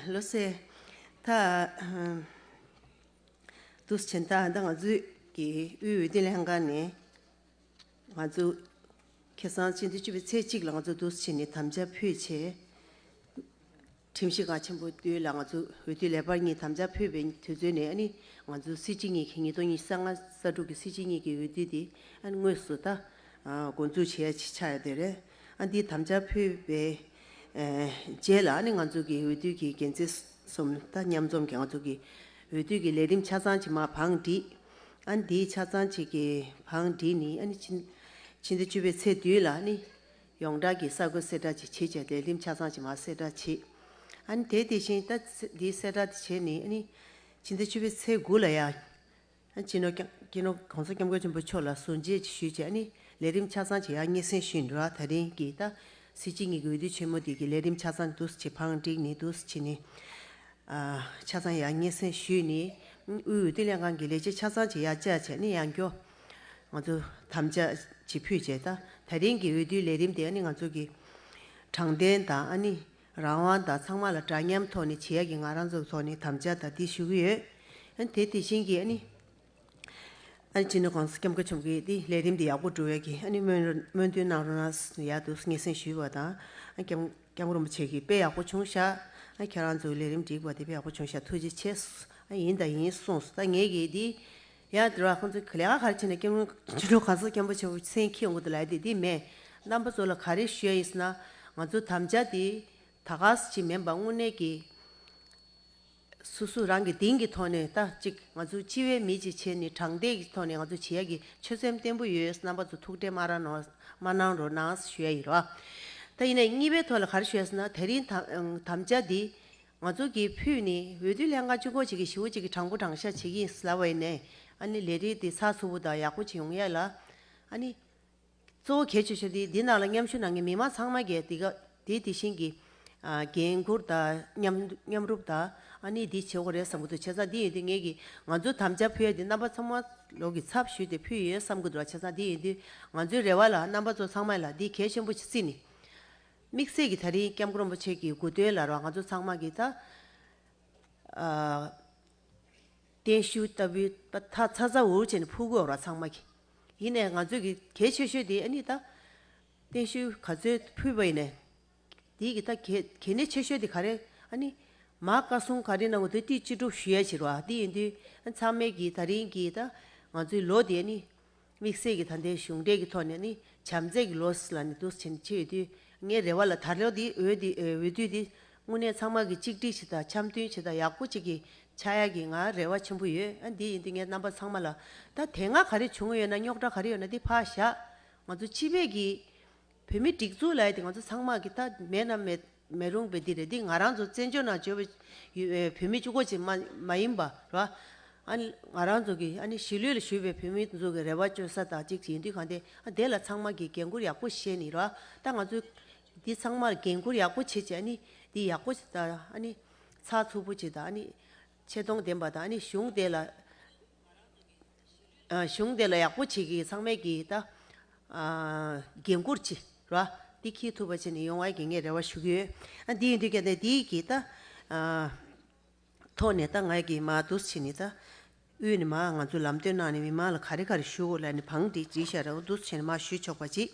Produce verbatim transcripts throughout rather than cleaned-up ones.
ལོ་སེ། ད་དུས་ཆེན་ད་ད་ང་ཚོའི་གི་དབུས་འོས་བསྡུ་ལྷན་ཁང་ནས་ང་ཚོ་ཁ་སང་ཕྱི་ཟླ་བཅུ་པའི་ཚེས་གཅིག་ལ་ང་ཚོ་དུས་ཆེན་ནས་དམ་བཅའ་ཕུལ་བྱས། ཁྲིམས་ཞིབ་ཁང་ཆེན་པོ་དུས་ལ་ང་ཚོ་འོས་བསྡུ་ལས་འཕར་གཉིས་དམ་བཅའ་ཕུལ་བའི་དུས་ཚོད་ནས་ཨ་ནི་ང་ཚོ་སྲིད་སྤྱི་གཉིས་ཀྱི་ཉིས་སྟོང་ཉི་ཤུ་རྩ་ལྔ་ས་དྲུག་གི་སྲིད་སྤྱི་གཉིས་ཀྱི་འོས་བསྡུ་དེ་ཨ་ནི་དངོས་སུ་ད་འགོ་འཛུགས་བྱེད་ཡ་ཆགས་ཡ་དེ་རེད། ཨ་འདི་དམ་བཅའ་ཕུལ་བའི་རྗེས་ལ་ཨ་ནི་ང་ཚོ་གི་འོས་བསྡུ་གི་འགན་འཛིན་གསུམ་ད་མཉམ་འཛོམས་ཀྱི་ང་ཚོ་གི་འོས་བསྡུ་གི་ལས་རིམ་ཆ་ཚང་ཅིག་མར་བང་བསྒྲིགས། ཨ་ནི་འདིའི་ཆ་ཚང་ཅིག་གི་བང་བསྒྲིགས་ནི་ཨ་ནི་ཕྱི་ཕྱི་ཟླ་བཅུ་པའི་ཚེས་བདུན་ལ་ཨ་ནི་ཡོངས་གྲགས་ཀྱི་གསར་འགོད་གསལ་བསྒྲགས་ཅིག་བྱེད་བྱས་ལས་རིམ་ཆ་ཚང་ཅིག་མར་གསལ་བསྒྲགས་བྱེད། ཨ་ནི་དེ་དེ་བཞིན་ད་ཚེ་འདིའི་གསལ་བསྒྲགས་དེ་བྱས་ནི་ཨ་ནི་ཕྱི་ཟླ་བཅུ་པའི་ཚེས་དགུ་ལ་ཡང་ཨ་སྤྱི་ནོར་སྐྱབས་སྤྱི་ནོར་༸གོང་ས་༸སྐྱབས་མགོན་ཆེན་པོ་མཆོག་ལ་གསུང་ཆོས་ཅིག་ཞུས་བྱས་ཨ་ནི་ལས་རིམ་ཆ་ཚང་ཅིག་ཡང་སྙན་སེང་ཞུས་འགྲོ་བ། ད་རིང་གི་ད་སྲིད་སྤྱི་གཉིས་ཀྱི་འོས་བསྡུ་ཆེན་མོ་དེ་གི་ལས་རིམ་ཆ་ཚང་འདུག་སེ་བྱེད་བང་བསྒྲིགས་ནི་འདུག་སེ་བྱེད་ནི། ཨ་ཆ་ཚང་ཡང་སྙན་སེང་ཞུས་ནི། དབུས་འོས་བསྡུ་ལྷན་ཁང་གི་ལས་བྱེད་ཆ་ཚང་ཅིག་ཡར་བཅར་བྱས་ནི་ཡང་སྐྱོ། ང་ཚོ་དམ་བཅའ་ཅིག་ཕུལ་བྱས་ད་ད་རིང་གི་འོས་བསྡུའི་ལས་རིམ་དེ་ཨ་ནི་ང་ཚོ་གི་དྲང་བདེན་དང་ཨ་ནི་རང་དབང་དང་ཚང་མ་ལ་འདྲ་མཉམ་ཐོག་ནས་བྱེད་ཡ་གི་ང་རང་ཚོའི་ཐོག་ནས་དམ་བཅའ་དང་འདི་ཞུ་གི་ཡོད། ཨ་ནི་དེ་དེ་བཞིན་གྱི་ཨ་ནི། ཨ་ནི་སྤྱི་ནོར་༸གོང་ས་༸སྐྱབས་མགོན་ཆེན་པོ་གིས་འདི་ལས་རིམ་འདི་ཡག་པོ་འགྲུབ་ཡས་ཀྱི་ཨ་ནི་སྨོན་སྨོན་འདུན་གནང་རོགས་གནང་ཡག་འདུག་སྙན་སེང་ཞུས་པ་དང་། ཨ་༸སྐྱབས་༸སྐྱབས་མགོན་རིན་པོ་ཆེ་གིས་དཔེ་ཡག་པོ་བྱུང་ཤག་ཨ་ཁྱེད་རང་ཚོའི་ལས་རིམ་སྒྲིག་པ་དེ་དཔེ་ཡག་པོ་བྱུང་ཤག་ཐུགས་རྗེ་ཆེ། ཨ་ཡིན་དང་ཡིན་གསུངས་སོང་། ད་ངས་ཀྱིས་འདི་ཡང་དེ་ར་ཁོང་ཚོ་ལས་ཀ་ག་རེ་བྱས་ན་༸སྐྱབས་མགོན་སྤྱི་ནོར་༸གོང་ས་༸སྐྱབས་མགོན་ཆེན་པོ་མཚན་འཁྱེར་ཡོང་གི་འདུག་ལབ་ཡ་དེ་འདི་མེད། རྣམ་པ་ཚོ་ལ་ག་རེ་ཞུ་ཡ་ཡིན་ཟེར་ན། ང་ཚོ་དམ་བཅའ་དེ་ད་ག་སེ་ཅིག་མིན་པ་དངོས་གནས་ཀྱི། སོ་སོ་རང་གི་གདེང་གི་ཐོག་ནས་ད་ཅིག་ང་ཚོ་སྤྱི་བའི་མི་ཅིག་བྱས་ནས་དྲང་བདེན་གྱི་ཐོག་ནས་ང་ཚོ་བྱེད་ཡ་གི་ཆོད་སེམས་བརྟན་པོ་ཡོད། རྣམ་པ་ཚོ་ཐུགས་ཁྲལ་མ་རང་ནོ་མ་གནང་རོགས་གནང་ཞུ་ཡ་ཡིན་རོགས། ད་ཡིན་ནའི་གཉིས་པའི་ཐོག་ལ་ག་རེ་ཞུ་ཡ་ཟེར་ན། དེ་རིང་དམ་དམ་བཅའ་འདི་ང་ཚོ་གིས་ཕུལ་ནས་འོས་བསྡུ་ལྷན་ཁང་གཅིག་པོ་ཅིག་གིས་ཞེ་པོ་ཅིག་གིས་དྲང་པོ་དྲང་བཞག་བྱེད་ཀྱི་ཡིན་ལབ་པ་ཡིན་ནའི། ཨ་ནི་ལས་རིགས་འདི་ཚགས་ཚུད་པོ་དང་ཡག་པོ་ཅིག་ཡོང་ཡ་ལ་ཨ་ནི། གཙོ་བོ་གལ་ཆེ་ཤོས་དེ་འདི་ནང་ལ་མཉམ་ཞུགས་གནང་མཁན་མི་མང་ཚང་མ་གིས་འདི་ག་དེ་དེ་བཞིན་གྱི་ཨ་འགན་འཁུར་དང་མཉམ་མཉམ་རུབ་དང་ཨ་ནི་འདི་བྱེད་དགོས་རེད་བསམ་གྱི་འདུག་བྱས་ཙང་འདི་ཡིན་དུས་ངེད་ཀྱིས་ང་ཚོ་དམ་བཅའ་ཕུལ་ཡ་འདི་རྣམ་པ་ཚང་མ་ལོག་གི་ཚབ་ཞུས་ཏེ་ཕུལ་ཡོད་བསམ་གྱི་འདུག་བྱས་ཙང་འདི་ཡིན་དུས་ང་ཚོའི་རེ་བ་ལ་རྣམ་པ་ཚོ་ཚང་མ་ལ་འདི་གལ་ཆེན་པོ་ཞིག་བརྩིས་ནས། དམིགས་བསལ་གྱི་ད་རིང་༸སྐྱབས་མགོན་རིན་པོ་ཆེ་གི་དགུང་སྟོན་ལ་རོགས་ང་ཚོ་ཚང་མ་གིས་ད། ཨ། བརྟན་བཞུགས་ལྟ་བུའི་པ་ཐག་ཚ་ཚ་འུར་བྱས་ནས་ཕུལ་དགོས་ར་ཚང་མ་གི། ཡིན་ནའི་ང་ཚོས་གི་གལ་ཆེ་ཤོས་དེ་ཨ་ནི་ད། བརྟན་བཞུགས་ག་ཚོད་ཕུལ་བ་ཡིན་ནའི། དེའི་གི་ད་གལ་གལ་གནད་ཆེ་ཤོས་དེ་ག་རེ་ཨ་ནི། མ་བཀའ་གསུང་ག་རེ་གནང་དགོས་དེ་ཏིག་ཅི་སྒྲུབ་ཞུ་ཡ་ཕྱིར་བ་དེ་ཡིན་དུས་ཨ་ཚང་མས་གི་ད་རིང་གི་ད་ང་ཚོའི་ལོ་དེ་ཨ་ནི། དམིགས་བསལ་གྱི་ད་ལྟའི་གཞུང་འབྲེལ་གྱི་ཐོག་ནས་ནི་བྱམས་བརྩེ་གི་ལོ་ལ་ནི་འདུག་ཕྱིན་ཆེད་དུས་ངའི་རེ་བ་ལ་ད་ལོ་འདི་འོས་འདི་འོས་བསྡུ་འདི་དངོས་གནས་ཚང་མ་གི་གཅིག་སྒྲིལ་ཞིག་དང་འཆམ་མཐུན་ཞིག་དང་ཡག་པོ་ཅིག་གི་ཆགས་ཡག་གི་ང་རེ་བ་ཆེན་པོ་ཡོད། ཨ་འདི་ཡིན་དུས་ངས་རྣམ་པ་ཚང་མ་ལ་ད་དེ་སྔ་ག་རེ་བྱུང་ཡོད་ན་རྙོག་དྲ་ག་རེ་ཡོད་ན་འདི་ཕར་བཞག་ང་ཚོ་སྤྱི་པའི་གི་བོད་མི་སྒྲིག་འཛུགས་ལབ་ཡ་དེ་ང་ཚོ་ཚང་མ་གི་ད་མེད་ན་མེད། མེད་རུང་བས་འདི་རེད། འདི་ང་རང་ཚོ་བཙན་བྱོལ་ནང་བྱོན་པའི་ཡུལ་བོད་མི་གཅིག་པོ་ཅིག་མ་མ་ཡིན་པ་ར། ཨ་ནི་ང་རང་ཚོ་གི་ཨ་ནི་གཞིས་ལུས་ལ་བཞུགས་པའི་བོད་མི་ཚོ་གི་རེ་བ་བཅོལ་ས་དང་གཅིག་ཡིན་དུས་གང་དེ་ཨ་དེ་ལ་ཚང་མ་གི་འགན་འཁུར་ཡག་པོ་བཞེས་ནི་ར། ད་ང་ཚོས་འདི་ཚང་མར་འགན་འཁུར་ཡག་པོ་བྱེད་ཅེས་ཨ་ནི་འདི་ཡག་པོ་ཞིག་ད་ཨ་ནི་ཚགས་ཚུད་པོ་བྱེད་དང་ཨ་ནི་ཆེ་མཐོང་ལྡན་པ་དང་ཨ་ནི་གཞུང་དེ་ལ། ཨ་གཞུང་དེ་ལ་ཡག་པོ་བྱེད་ཀྱི་ཚང་མས་ཀྱི་ད་ཨ་འགན་འཁུར་ཅིག་ར་འདི་འཁྱེར་ཐུབ་པ་བྱས་ནས་ཡོང་བ་གི་ངས་རེ་བ་ཞུ་གི་ཡོད། ཨ་འདི་ཡིན་དུས་ཀྱང་དེ་འདིའི་གི་ད་ཨ་ཐོག་ནས་ད་ང་གི་མ་འདུག་བྱས་ནས་ད་དབུས་ནས་མ་ང་ཚོ་ལམ་སྟོན་གནང་ནས་མི་མང་ལ་ག་རེ་ག་རེ་ཞུ་དགོས་ལབ་ནས་བང་སྒྲིག་བྱས་ཤག་ར། འདུག་བྱས་ནས་མ་ཞུས་ཆོག་པ་ཅིག་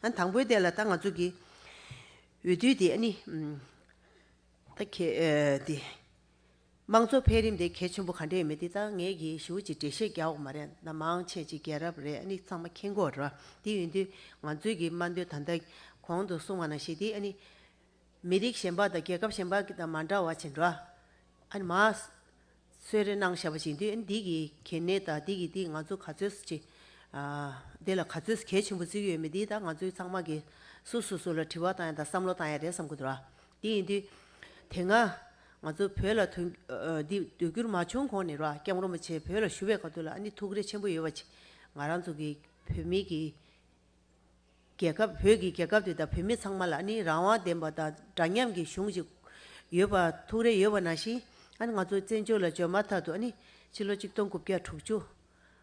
ཨ་དང་པོའི་དེ་ལ་ད་ང་ཚོ་གི་འོས་བསྡུ་དེ་ཨ་ནི་ད་ཁེ་ཨ་དེ། དམངས་གཙོ་འཕེལ་རིམ་དེ་གལ་ཆེན་པོ་ག་འདྲ་ཡོད་མེད་དེ་ད་ངས་ཀྱིས་ཞེ་པོ་ཅིག་འགྲེལ་བཤད་རྒྱག་འོག་མ་རེད། ད་མང་ཆེ་ཅིག་རྒྱལ་རབས་རེད། ཨ་ནི་ཚང་མ་མཁྱེན་གྱི་ཡོད་རེད་བ། དེ་ཡིན་དུས་ང་ཚོའི་གི་དམངས་འདོད་ད་ལྟ་གོང་དུ་གསུངས་པ་ནང་བཞིན་དེ་ཨ་ནི་མི་རིགས་གཞན་པ་དང་རྒྱལ་ཁབ་གཞན་པ་གི་དང་མ་འདྲ་བ་ཅིག་རེད་བ། ཨ་ནི་མ་གསོལ་རས་གནང་བཞག་པ་ཅིག་ཡིན་དུས་ཨ་ནི་འདི་གི་གལ་གནད་དང་འདི་གི་འདི་ང་ཚོ་ག་ཚོད་ཅིག་ཨ་འདི་ལ་ག་ཚོད་གལ་ཆེན་པོ་བརྩི་གི་ཡོད་མེད་འདི་ད་ང་ཚོའི་ཚང་མ་གི་སོ་སོ་སོ་ལ་དྲི་བ་བཏང་ཡ་དང་བསམ་བློ་བཏང་ཡ་རེད་བསམ་གི་འདུག་ར། དེ་ཡིན་དུས། དེ་སྔ་ང་ཚོ་བོད་ལ་དོན་ཨ་འདི་དུས་འགྱུར་མ་བྱུང་གོང་ནས་ར་སྐྱབས་མགོན་རིན་པོ་ཆེ་བོད་ལ་བཞུགས་པའི་སྐབས་དུས་ལ་ཨ་ནི་ཐུགས་རེ་ཆེན་པོ་ཡོད་པ་ཅིག་ང་རང་ཚོ་གི་བོད་མི་གི་རྒྱལ་ཁབ་བོད་ཀྱི་རྒྱལ་ཁབ་དེ་དང་བོད་མི་ཚང་མ་ལ་ཨ་ནི་རང་དབང་ལྡན་པ་དང་འདྲ་མཉམ་གྱི་གཞུང་ཅིག་ཡོད་པ་ཐུགས་རེ་ཡོད་པ་ནང་བཞིན་ཨ་ནི་ང་ཚོ་བཙན་བྱོལ་ལ་འབྱོར་མ་ཐག་ཏུ་ཨ་ནི་ཕྱི་ལོ་ཆིག་སྟོང་དགུ་བརྒྱ་དྲུག་ཅུ།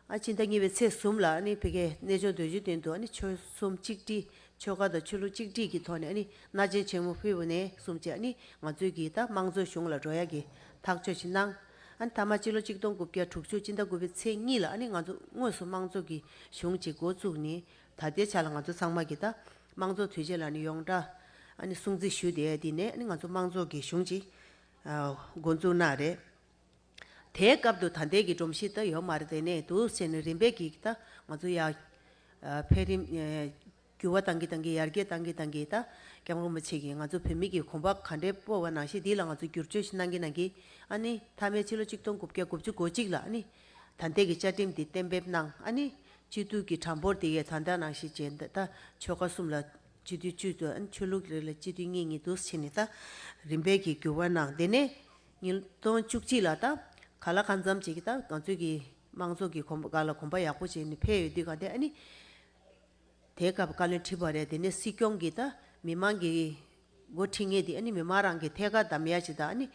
ཨ་ཕྱི་ཟླ་གཉིས་པའི་ཚེས་གསུམ་ལ་ཨ་ནི་ཕ་གིའི་གནས་མཆོག་རྡོ་རྗེ་གདན་དུ་ཨ་ནི་ཆོལ་གསུམ་གཅིག་སྒྲིལ་ ཆོལ་ཁ་དང་ཆོས་ལུགས་གཅིག་སྒྲིལ་གྱི་ཐོག་ནས་ཨ་ནི་མནའ་ཆེན་ཆེན་མོ་ཕུལ་བ་ནས་བཟུང་བྱས་ཨ་ནི་ང་ཚོའི་གི་ད་དམངས་གཙོ་གཞུང་ལ་འགྲོ་ཡ་གི་ཐག་གཅོད་ཅིག་གནང་། ཨ་ནི་མཐའ་མ་ཕྱི་ལོ་གཅིག་སྟོང་དགུ་བརྒྱ་དྲུག་ཅུ་སྤྱི་ཟླ་དགུ་པའི་ཚེས་གཉིས་ལ་ཨ་ནི་ང་ཚོ་དངོས་སུ་དམངས་གཙོ་གི་གཞུང་ཅིག་འགོ་བཙུགས་ནས། ད་ལྟའི་ཆ་ལ་ང་ཚོ་ཚང་མ་གི་ད་དམངས་གཙོ་དུས་ཆེན་ལ་ནི་ཡོངས་གྲགས་ཨ་ནི་སྲུང་བརྩི་ཞུས་བསྡད་ཡ་དེ་ནས་ཨ་ནི་ང་ཚོ་དམངས་གཙོ་གི་གཞུང་ཅིག་ཨ་འགོ་འཛུགས་གནང་རེད། དེའི་སྐབས་དུ་ད་ལྟའི་གི་སྒྲོམ་གཞི་ད་ཡོད་མ་རེད། དེ་ནས་འདུག་བྱས་ནས་རིམ་པས་ཀྱིས་ད་ང་ཚོ་ཡ་ཨ་འཕེལ་རིམ་ཨ་འགྱུར་བ་བཏང་གི་བཏང་གི་ཡར་རྒྱས་བཏང་གི་བཏང་གི་ད་སྐྱབས་མགོན་རིན་པོ་ཆེ་གིས་ང་ཚོ་བོད་མི་གི་གོམ་པ་ག་འདྲའི་སྤོ་བ་ནང་བཞིན་འདི་ལ་ང་ཚོ་བསྒྱུར་བཅོས་ཤིག་གནང་གི་གནང་གི། ཨ་ནི་མཐའ་མའི་ཕྱི་ལོ་གཅིག་སྟོང་དགུ་བརྒྱ་དགུ་བཅུ་གོ་གཅིག་ལ་ཨ་ནི་ད་ལྟའི་གི་བཅའ་ཁྲིམས་འདི་གཏན་འབེབས་གནང་། ཨ་ནི་སྤྱི་འཐུས་ཀྱི་གྲངས་འབོར་དེ་ཡས་ད་ལྟ་ནང་བཞིན་བྱས་ད་ཆོལ་ཁ་གསུམ་ལ་སྤྱི་འཐུས་བཅུ་དང་ཨ་ནི་ཆོས་ལུགས་རེ་ལ་སྤྱི་འཐུས་གཉིས་གཉིས་འདུག་བྱས་ནས་ད་རིམ་པས་ཀྱི་འགྱུར་བ་གནང་། དེ་ནས་ཉིས་སྟོང་བཅུ་གཅིག་ལ་ད་ག་ལ་གང་འཚམ་ཅིག་གི་ད་ང་ཚོའི་གི་དམངས་གཙོ་གི་གོམ་སྒང་ལ་གོམ་པ་ཡག་པོ་བྱས་ནས་ཕེབས་ཡོད་དུས་ག་དེ་ཨ་ནི་དེའི་སྐབས་བཀའ་བློན་ཁྲི་པ་རེད། དེ་ནས་སྲིད་སྐྱོང་གི་ད་མི་མང་གི་འགོ་ཁྲིད་མཁན་དེ་ཨ་ནི་མི་མང་རང་གི་ཐད་ཀར་བདམས་ཡ་ཅིག་དང་ཨ་ནི་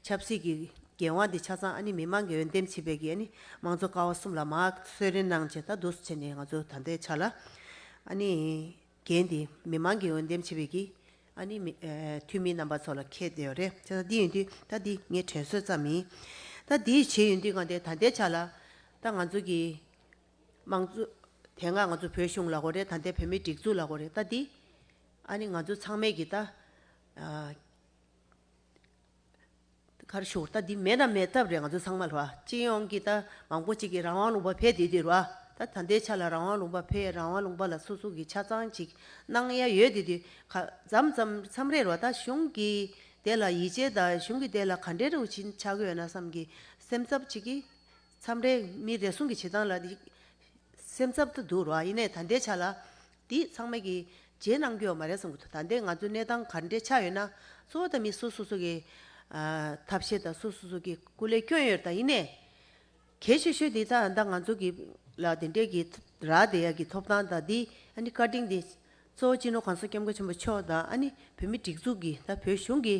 ཆབ་སྲིད་ཀྱི་འགན་དབང་དེ་ཆ་ཚང་ཨ་ནི་མི་མང་གི་འོས་འདེམས་བྱས་པའི་གི་ཨ་ནི་དམངས་གཙོ་ཀ་བ་གསུམ་ལ་མར་གསོལ་རས་གནང་བྱས་ད་འདུག་སེ་བྱས་ནས་ང་ཚོ་ད་ལྟའི་ཆ་ལ་ཨ་ནི་འགན་དེ་མི་མང་གི་འོས་འདེམས་བྱས་པའི་གི་ཨ་ནི་མི་ཨ་འཐུས་མི་རྣམ་པ་ཚོ་ལ་འཁེལ་བསྡད་ཡོད་རེད། བྱས་ཙང་འདི་ཡིན་དུས་ད་འདི་ངས་དྲན་གསོ་ཙམ་ཡིན། ད་འདི་བྱས་ཡོང་དུས་གང་དེ་ད་ལྟའི་ཆ་ལ་ད་ང་ཚོ་གི་དམངས་གཙོ། དེ་སྔ་ང་ཚོ་བོད་གཞུང་ལབ་དགོས་རེད། ད་ལྟའི་བོད་མིའི་སྒྲིག་འཛུགས་ལབ་དགོས་རེད། ད་འདི་ཨ་ནི་ང་ཚོ་ཚང་མས་ཀྱི་ད་ཨ་ག་རེ་ཞུ་དགོས་རེད། ད་འདི་མེད་ན་མེད་ཐབས་རེད། ང་ཚོ་ཚང་མ་ལ་བ་སྤྱི་ཡོངས་ཀྱི་ད་མང་པོ་ཅིག་གིས་རང་དབང་ལུང་པ་ཕེབས་བསྡད་དུས་རེད་བ། ད་ད་ལྟའི་ཆ་ལ་རང་དབང་ལུང་པ་ཕེབས། རང་དབང་ལུང་པ་ལ་སོ་སོ་གི་ཆ་ཚང་ཅིག་གནང་ཡ་ཡོད་དུས་དུས་ག་མཚམས་མཚམས་མཚམས་རེ་རེ་བ་ད་གཞུང་གི་དེ་ལ་ཡིད་ཆེས་དང་གཞུང་གི་དེ་ལ་ག་འདྲའི་རེ་བ་ཅིག་ཆགས་ཀྱི་ཡོད་ན་བསམ་གི་སེམས་འཚབ་ཅིག་གིས། མཚམས་རེ་མི་རེ་ཟུང་གི་བྱེད་སྟངས་ལ་འདི་སེམས་འཚབ་ཏུ་འདུག་ར། ཡིན་ནའི་ད་ལྟའི་ཆ་ལ་འདི་ཚང་མས་ཀྱིས་བརྗེད་གནང་རྒྱུ་ཡོད་མ་རེད་བསམ་གྱི་འདུག་ད་ལྟའི་ང་ཚོའི་གནས་སྟངས་ག་འདྲས་ཆགས་ཡོད་ན་གཙོ་བོ་ད་མི་སོ་སོ་སོ་གི་ཨ་ཐབས་ཤེས་དང་སོ་སོ་སོ་གི་སྐུ་ལས་བསྐྱོན་ཡོད་རེད། ད་ཡིན་ནའི་གལ་ཆེ་ཤོས་འདི་ད་ད་ང་ཚོ་གི་ལ་དེ་འདྲས་ཀྱི་རག་བསྡད་ཡ་གི་ཐོབ་ཐང་དང་འདི་ཨ་ནི་བཀའ་དྲིན་འདི་གཙོ་བོ་སྤྱི་ནོར་གོང་ས་སྐྱབས་མགོན་ཆེན་པོ་མཆོག་དང་ཨ་ནི་བོད་མི་སྒྲིག་འཛུགས་ཀྱི་ད་བོད་གཞུང་གི་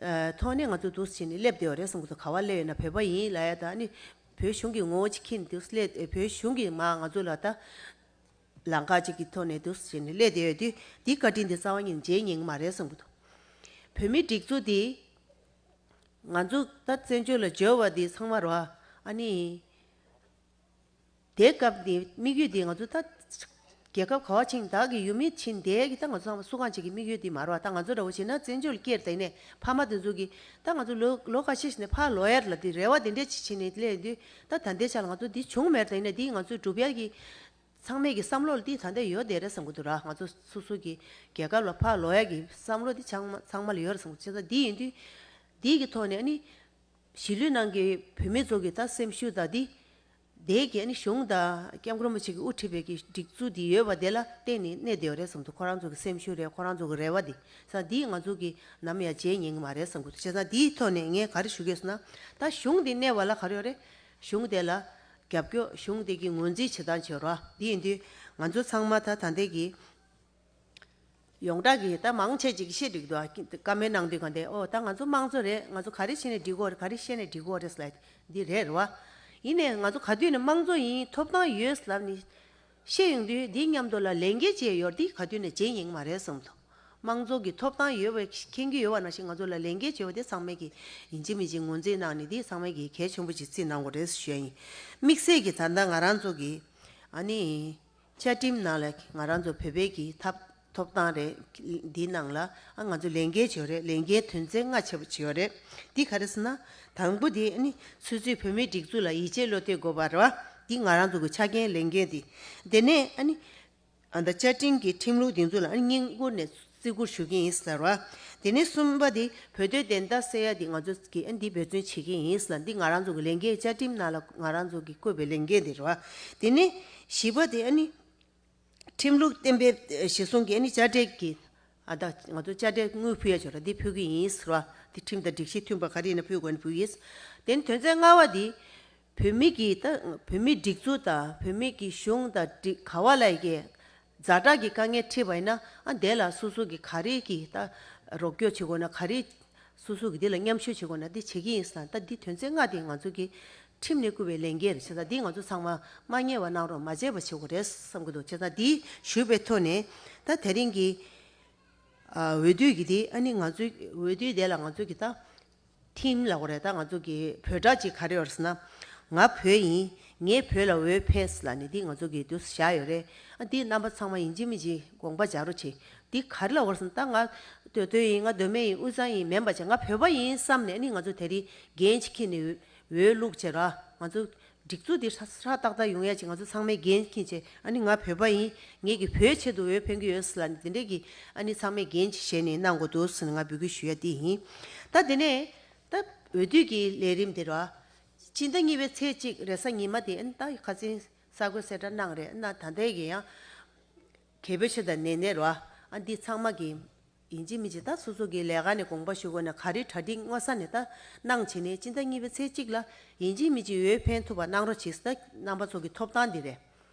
ཨ་ཐོག་ནས་ང་ཚོ་འདུག་སེ་བྱས་ནས་སླེབས་བསྡད་ཡོད་རེད་བསམ་གྱི་འདུག་ག་པར་སླེབས་ཡོད་ན་བོད་པ་ཡིན་ལབ་ཡ་དང་ནི་བོད་གཞུང་གི་ངོ་བོ་ཅིག་འཁྱེར་ནས་འདུག་སེ་སླེབས། བོད་གཞུང་གིས་མར་ང་ཚོ་ལ་ད་ལམ་ཁ་ཅིག་གི་ཐོག་ནས་འདུག་སེ་བྱས་ནས་སླེབས་བསྡད་ཡོད་དུས་འདིའི་བཀའ་དྲིན་འདི་རྩ་བ་ཉིད་ནས་བརྗེད་ཉན་གྱི་མ་རེད་བསམ་གྱི་འདུག་བོད་མིའི་སྒྲིག་འཛུགས་འདི་ང་ཚོ་ད་བཙན་བྱོལ་ལ་འབྱོར་བ་འདི་ཚང་མ་རེད་བ། ཨ་ནི། དེའི་སྐབས་དེ་དམིགས་ཡུལ་དེ་ང་ཚོ་ད་རྒྱལ་ཁབ་ག་པར་ཕྱིན་བདག་གི་ཡུལ་མི་ཕྱིན་དེ་གི་ད་ང་ཚོ་ཚང་མ་སུ་གང་ཅིག་གི་དམིགས་ཡུལ་དེ་མ་རེད་བ། ད་ང་ཚོ་འདྲ་བོ་བྱས་ན་བཙན་བྱོལ་སྐྱེས་དེ་ནས་ཕ་མ་དེ་ཚོ་གི་ད་ང་ཚོ་ལོ་ལོ་ཁ་ཤས་ཤིག་ནས་ཕར་ལོག་ཡ་ལ་དེ་རེ་བ་དེ་འདྲས་ཅིག་བྱས་ནས་སླེབས་དུས་ད་ད་ལྟའི་ཆ་ལ་ང་ཚོ་འདི་བྱུང་མེད་དེ་ནས་འདི་ང་ཚོ་སྒྲུབ་ཡ་གི་ཚང་མས་གི་བསམ་བློ་ལ་འདི་ད་ལྟ་ཡོད་དེ་རེད་བསམ་གི་འདུག་ར། ང་ཚོ་སོ་སོ་གི་རྒྱལ་ཁབ་ལ་ཕར་ལོག་ཡ་གི་བསམ་བློ་འདི་ཚང་མ་ཚང་མ་ལ་ཡོད་རེད་བསམ་གི་འདུག་བྱས་ཙང་འདི་ཡིན་དུས་འདི་གི་ཐོག་ནས་ཨ་ནི། གཞིས་ལུས་ནང་གི་བོད་མི་ཚོ་གི་ད་སེམས་ཤུགས་དང་འདི། དེ་གི་ཨ་ནི་གཞུང་དང་སྐྱབས་མགོན་རིན་པོ་ཆེ་གི་དབུ་ཁྲིད་པའི་གི་སྒྲིག་འཛུགས་འདི་ཡོད་པ་དེ་ལ་བརྟེན་ནས་གནས་བསྡད་ཡོད་རེད་བསམ་འདུག་ཁོ་རང་ཚོ་གི་སེམས་ཤུགས་རེད། ཁོ་རང་ཚོ་གི་རེ་བ་འདི་ས་འདི་ང་ཚོ་གི་ནམ་ཡང་བརྗེད་ཉན་གི་མ་རེད་བསམ་གི་འདུག་བྱས་ཙང་འདིའི་ཐོག་ནས་ངས་ག་རེ་ཞུ་གི་ཡོད་ཟེར་ན། ད་གཞུང་འདི་གནས་པ་ལ་ག་རེ་ཡོད་རེད། གཞུང་དེ་ལ་རྒྱབ་སྐྱོར། གཞུང་དེ་གི་ངོས་འཛིན་བྱེད་སྟངས་བྱེད་རོགས། འདི་ཡིན་དུས་ང་ཚོ་ཚང་མ་ད་ད་ལྟའི་གི་ཡོངས་གྲགས་ཀྱི་ད་མང་ཆེ་ཅིག་གིས་བཤད་འགྲིག་འདུག་ཨ། བཀའ་མོལ་གནང་དུས་གང་དེ་ཨོ་ད་ང་ཚོ་དམངས་གཙོ་རེད། ང་ཚོ་ག་རེ་བྱས་ནས་འགྲིག་གོ་རེད། ག་རེ་བཤད་ནས་འགྲིག་གོ་རེད་ཟེར་ལབ་འདི་རེད་རེད་བ། ཡིན་ནའི་ང་ཚོ་ག་དུས་ནས་དམངས་གཙོ་ཡིན་ཐོབ་ཐང་ཡོད་ཟེར་ལབ་ནས་བཤད་ཡོང་དུས་འདི་མཉམ་དུ་ལ་ལས་འགན་བྱས་ཡོད་འདི་ག་དུས་ནས་བྱེད་ཡིན་མ་རེད་བསམ་འདུག་དམངས་གཙོ་གི་ཐོབ་ཐང་ཡོད་པའི་མཁྱེན་གྱི་ཡོད་པ་ནང་བཞིན་ང་ཚོ་ལ་ལས་འགན་བྱས་པ་དེ་ཚང་མས་ཀྱི་ཡིན་གཅིག་མིན་གཅིག་ངོས་འཛིན་གནང་ནས་འདི་ཚང་མས་ཀྱི་གལ་ཆེན་པོ་ཅིག་བརྩིས་གནང་དགོས་རེད་ཞུ་ཡ་ཡིན། དམིགས་བསལ་གྱི་ད་ལྟ་ང་རང་ཚོ་གི་ཨ་ནི། བཅའ་ཁྲིམས་ནང་ལ་ང་རང་ཚོ་བོད་པའི་གི་ཐབ་ཐོབ་ཐང་རེད། འདི་ནང་ལ་ཨ་ང་ཚོ་ལས་འགན་བྱེད་ཡོད་རེད། ལས་འགན་དོན་ཚན་ལྔ་ཆེ་བ་བྱེད་ཡོད་རེད། འདི་ག་རེ་ཟེར་ན། དང་པོ་དེ་ཨ་ནི་ཆུ་ཚོད་བོད་མིའི་སྒྲིག་འཛུགས་ལ་ཡིད་ཆེས་བློ་གཏད་དགོས་པ་རེད་བ། འདི་ང་རང་ཚོ་གི་ཆ་རྐྱེན་ལས་འགན་དེ། དེ་ནས་ཨ་ནི་ཨ་ད་བཅའ་ཁྲིམས་ཀྱི་ཁྲིམས་ལུགས་འདི་ཚོ་ལ་ཨ་ནི་སྙིང་ཁུར་ནས་བརྩི་བཀུར་ཞུ་གི་ཡིན་ཟེར་བ། དེ་ནས་གསུམ་པ་དེ་བོད་དོན་བདེན་མཐའ་གསལ་ཡ་དེ་ང་ཚོ་གི་ཨ་ནི་འདི་འབད་བརྩོན་བྱེད་ཀྱི་ཡིན་ཟེར་ལ་འདི་ང་རང་ཚོ་གི་ལས་འགན་བཅའ་ཁྲིམས་ནང་ལ་ང་རང་ཚོ་གི་བཀོད་པའི་ལས་འགན་དེ་རེད་བ། དེ་ནས་བཞི་པ་དེ་ཨ་ནི། ཁྲིམས་ལུགས་གཏན་འབེབས་གཞི་བཟུང་གིས་ནི་དཔྱ་ཁྲལ་གྱི་ཨ་ད་ང་ཚོ་དཔྱ་ཁྲལ་དངུལ་ཕུལ་ཡ་ཆོག་ར་འདི་ཕུལ་གི་ཡིན་ཟེར་བ། འདི་ཁྲིམས་དང་སྒྲིག་གཞི་མཐུན་པ་ག་རེ་ཡིན་ན་ཕུལ་དགོས་ན་ཕུལ་གི་ཡིན། དེ་ནི་དོན་ཚན་ལྔ་པ་འདི་བོད་མི་གི་ད་བོད་མི་སྒྲིག་འཛུགས་དང་བོད་མི་གི་གཞུང་དང་སྒྲིག་ག་བ་ལ་ཡི་གེ་ཛ་དྲག་གི་དཀའ་ངལ་འཕྲད་པ་ཡིན་ན་ཨ་དེ་ལ་སོ་སོ་གི་ག་རེ་གི་ད་རོགས་སྐྱོར་བྱེད་དགོས་ན་ག་རེ། སོ་སོ་གི་འདི་ལ་མཉམ་ཞུགས་བྱེད་དགོས་ན་འདི་བྱེད་ཀྱི་ཡིན་ཟེར་ན་ད་འདི་དོན་ཚན་ལྔ་དེ་ང་ཚོ་གི་ ཁྲིམས་ནས་བསྐུར་བའི་ལས་འགན་རེད། བྱས་ཙང་འདི་ང་ཚོ་ཚང་མ་མ་ཉེས་པ་གནང་རོགས། མ་བྱས་པ་བྱེད་དགོས་རེད་བསམ་གྱི་འདུག་བྱས་ཙང་འདི་ཞུས་པའི་ཐོག་ནས་ད་དེ་རིང་གི་ཨ་འོས་བསྡུ་གི་དེ་ཨ་ནི་ང་ཚོའི་འོས་བསྡུའི་དེ་ལ་ང་ཚོ་གི་ད་ཐིམ་ལབ་དགོས་རེད། ད་ང་ཚོ་གི་འབོད་སྒྲ་ཅིག་ག་རེ་ཡོད་རེད་ཟེར་ན། ང་བོད་ཡིན། ངས་བོད་ལ་འོས་འཕེན་ལབ་ནས་འདི་ང་ཚོ་གི་དུ་བཞག་ཡོད་རེད། ཨ་འདི་རྣམ་པ་ཚང་མ་ཡིན་གཅིག་མིན་གཅིག་དགོངས་པ་འཇགས་རོགས་བྱེད། འདི་ག་རེ་ལབ་དགོས་རེད་ཟེར་ན། ད་ང་སྟོད་སྟོད་ཡིན། ང་མདོ་སྨད་ཡིན། དབུས་གཙང་ཡིན། མིན་པ་བྱས་ང་བོད་པ་ཡིན་བསམ་ནས་ཨ་ནི་ང་ཚོ་དེ་རིང་འགན་ཅིག་འཁྱེར་ནས་འོས་བླུགས་བྱས་ར། ང་ཚོ་སྒྲིག་འཛུགས་འདི་ཧྲ་ཧྲ་ཏག་ཏག་ཡོང་ཡ་ཅིག་ང་ཚོ་ཚང་མས་འགན་འཁྱེར་བྱས། ཨ་ནི་ང་བོད་པ་ཡིན། ངེད་ཀྱིས་བོད་ཆེད་དུ་འོས་འཕེན་གྱི་ཡོད་ཟེར་ལབ་ནས་དེ་འདྲས་ཀྱི་ཨ་ནི་ཚང་མས་འགན་ཅིག་བཞེས་ནས་གནང་དགོས་འདུག་ཟེར་ནས་ང་འབོད་སྐུལ་ཞུ་ཡ་དེ་ཡིན། ད་དེ་ནས་ད་འོས་བསྡུ་གི་ལས་རིམ་དེ་ར། སྤྱི་ཟླ་གཉིས་པའི་ཚེས་གཅིག་རེས་གཟའ་ཉི་མ་དེ་ཨ་ནི་ད་ཁ་སང་གསར་འགོད་གསལ་བསྒྲགས་གནང་རེད། ཨ་ནི་ད་ལྟའི་གི་ཡང་གལ་པོ་ཆེ་དང་ནན་ནན་ར། ཨ་འདི་ཚང་མ་གི་ཡིན་གཅིག་མིན་གཅིག་ད་སོ་སོ་གི་ལས་ཀ་ནས་དགོངས་པ་ཞུ་དགོས་ན་ག་རེ་གྲ་སྒྲིག་སྔོན་ས་ནས་ད་གནང་བྱས་ནས་སྤྱི་ཟླ་གཉིས་པའི་ཚེས་གཅིག་ལ་ཡིན་གཅིག་མིན་གཅིག་འོས་འཕེན་ཐུབ་པ་གནང་རོགས་བྱེད། ད་རྣམ་པ་ཚོ་གི་ཐོབ་ཐང་འདི་རེད།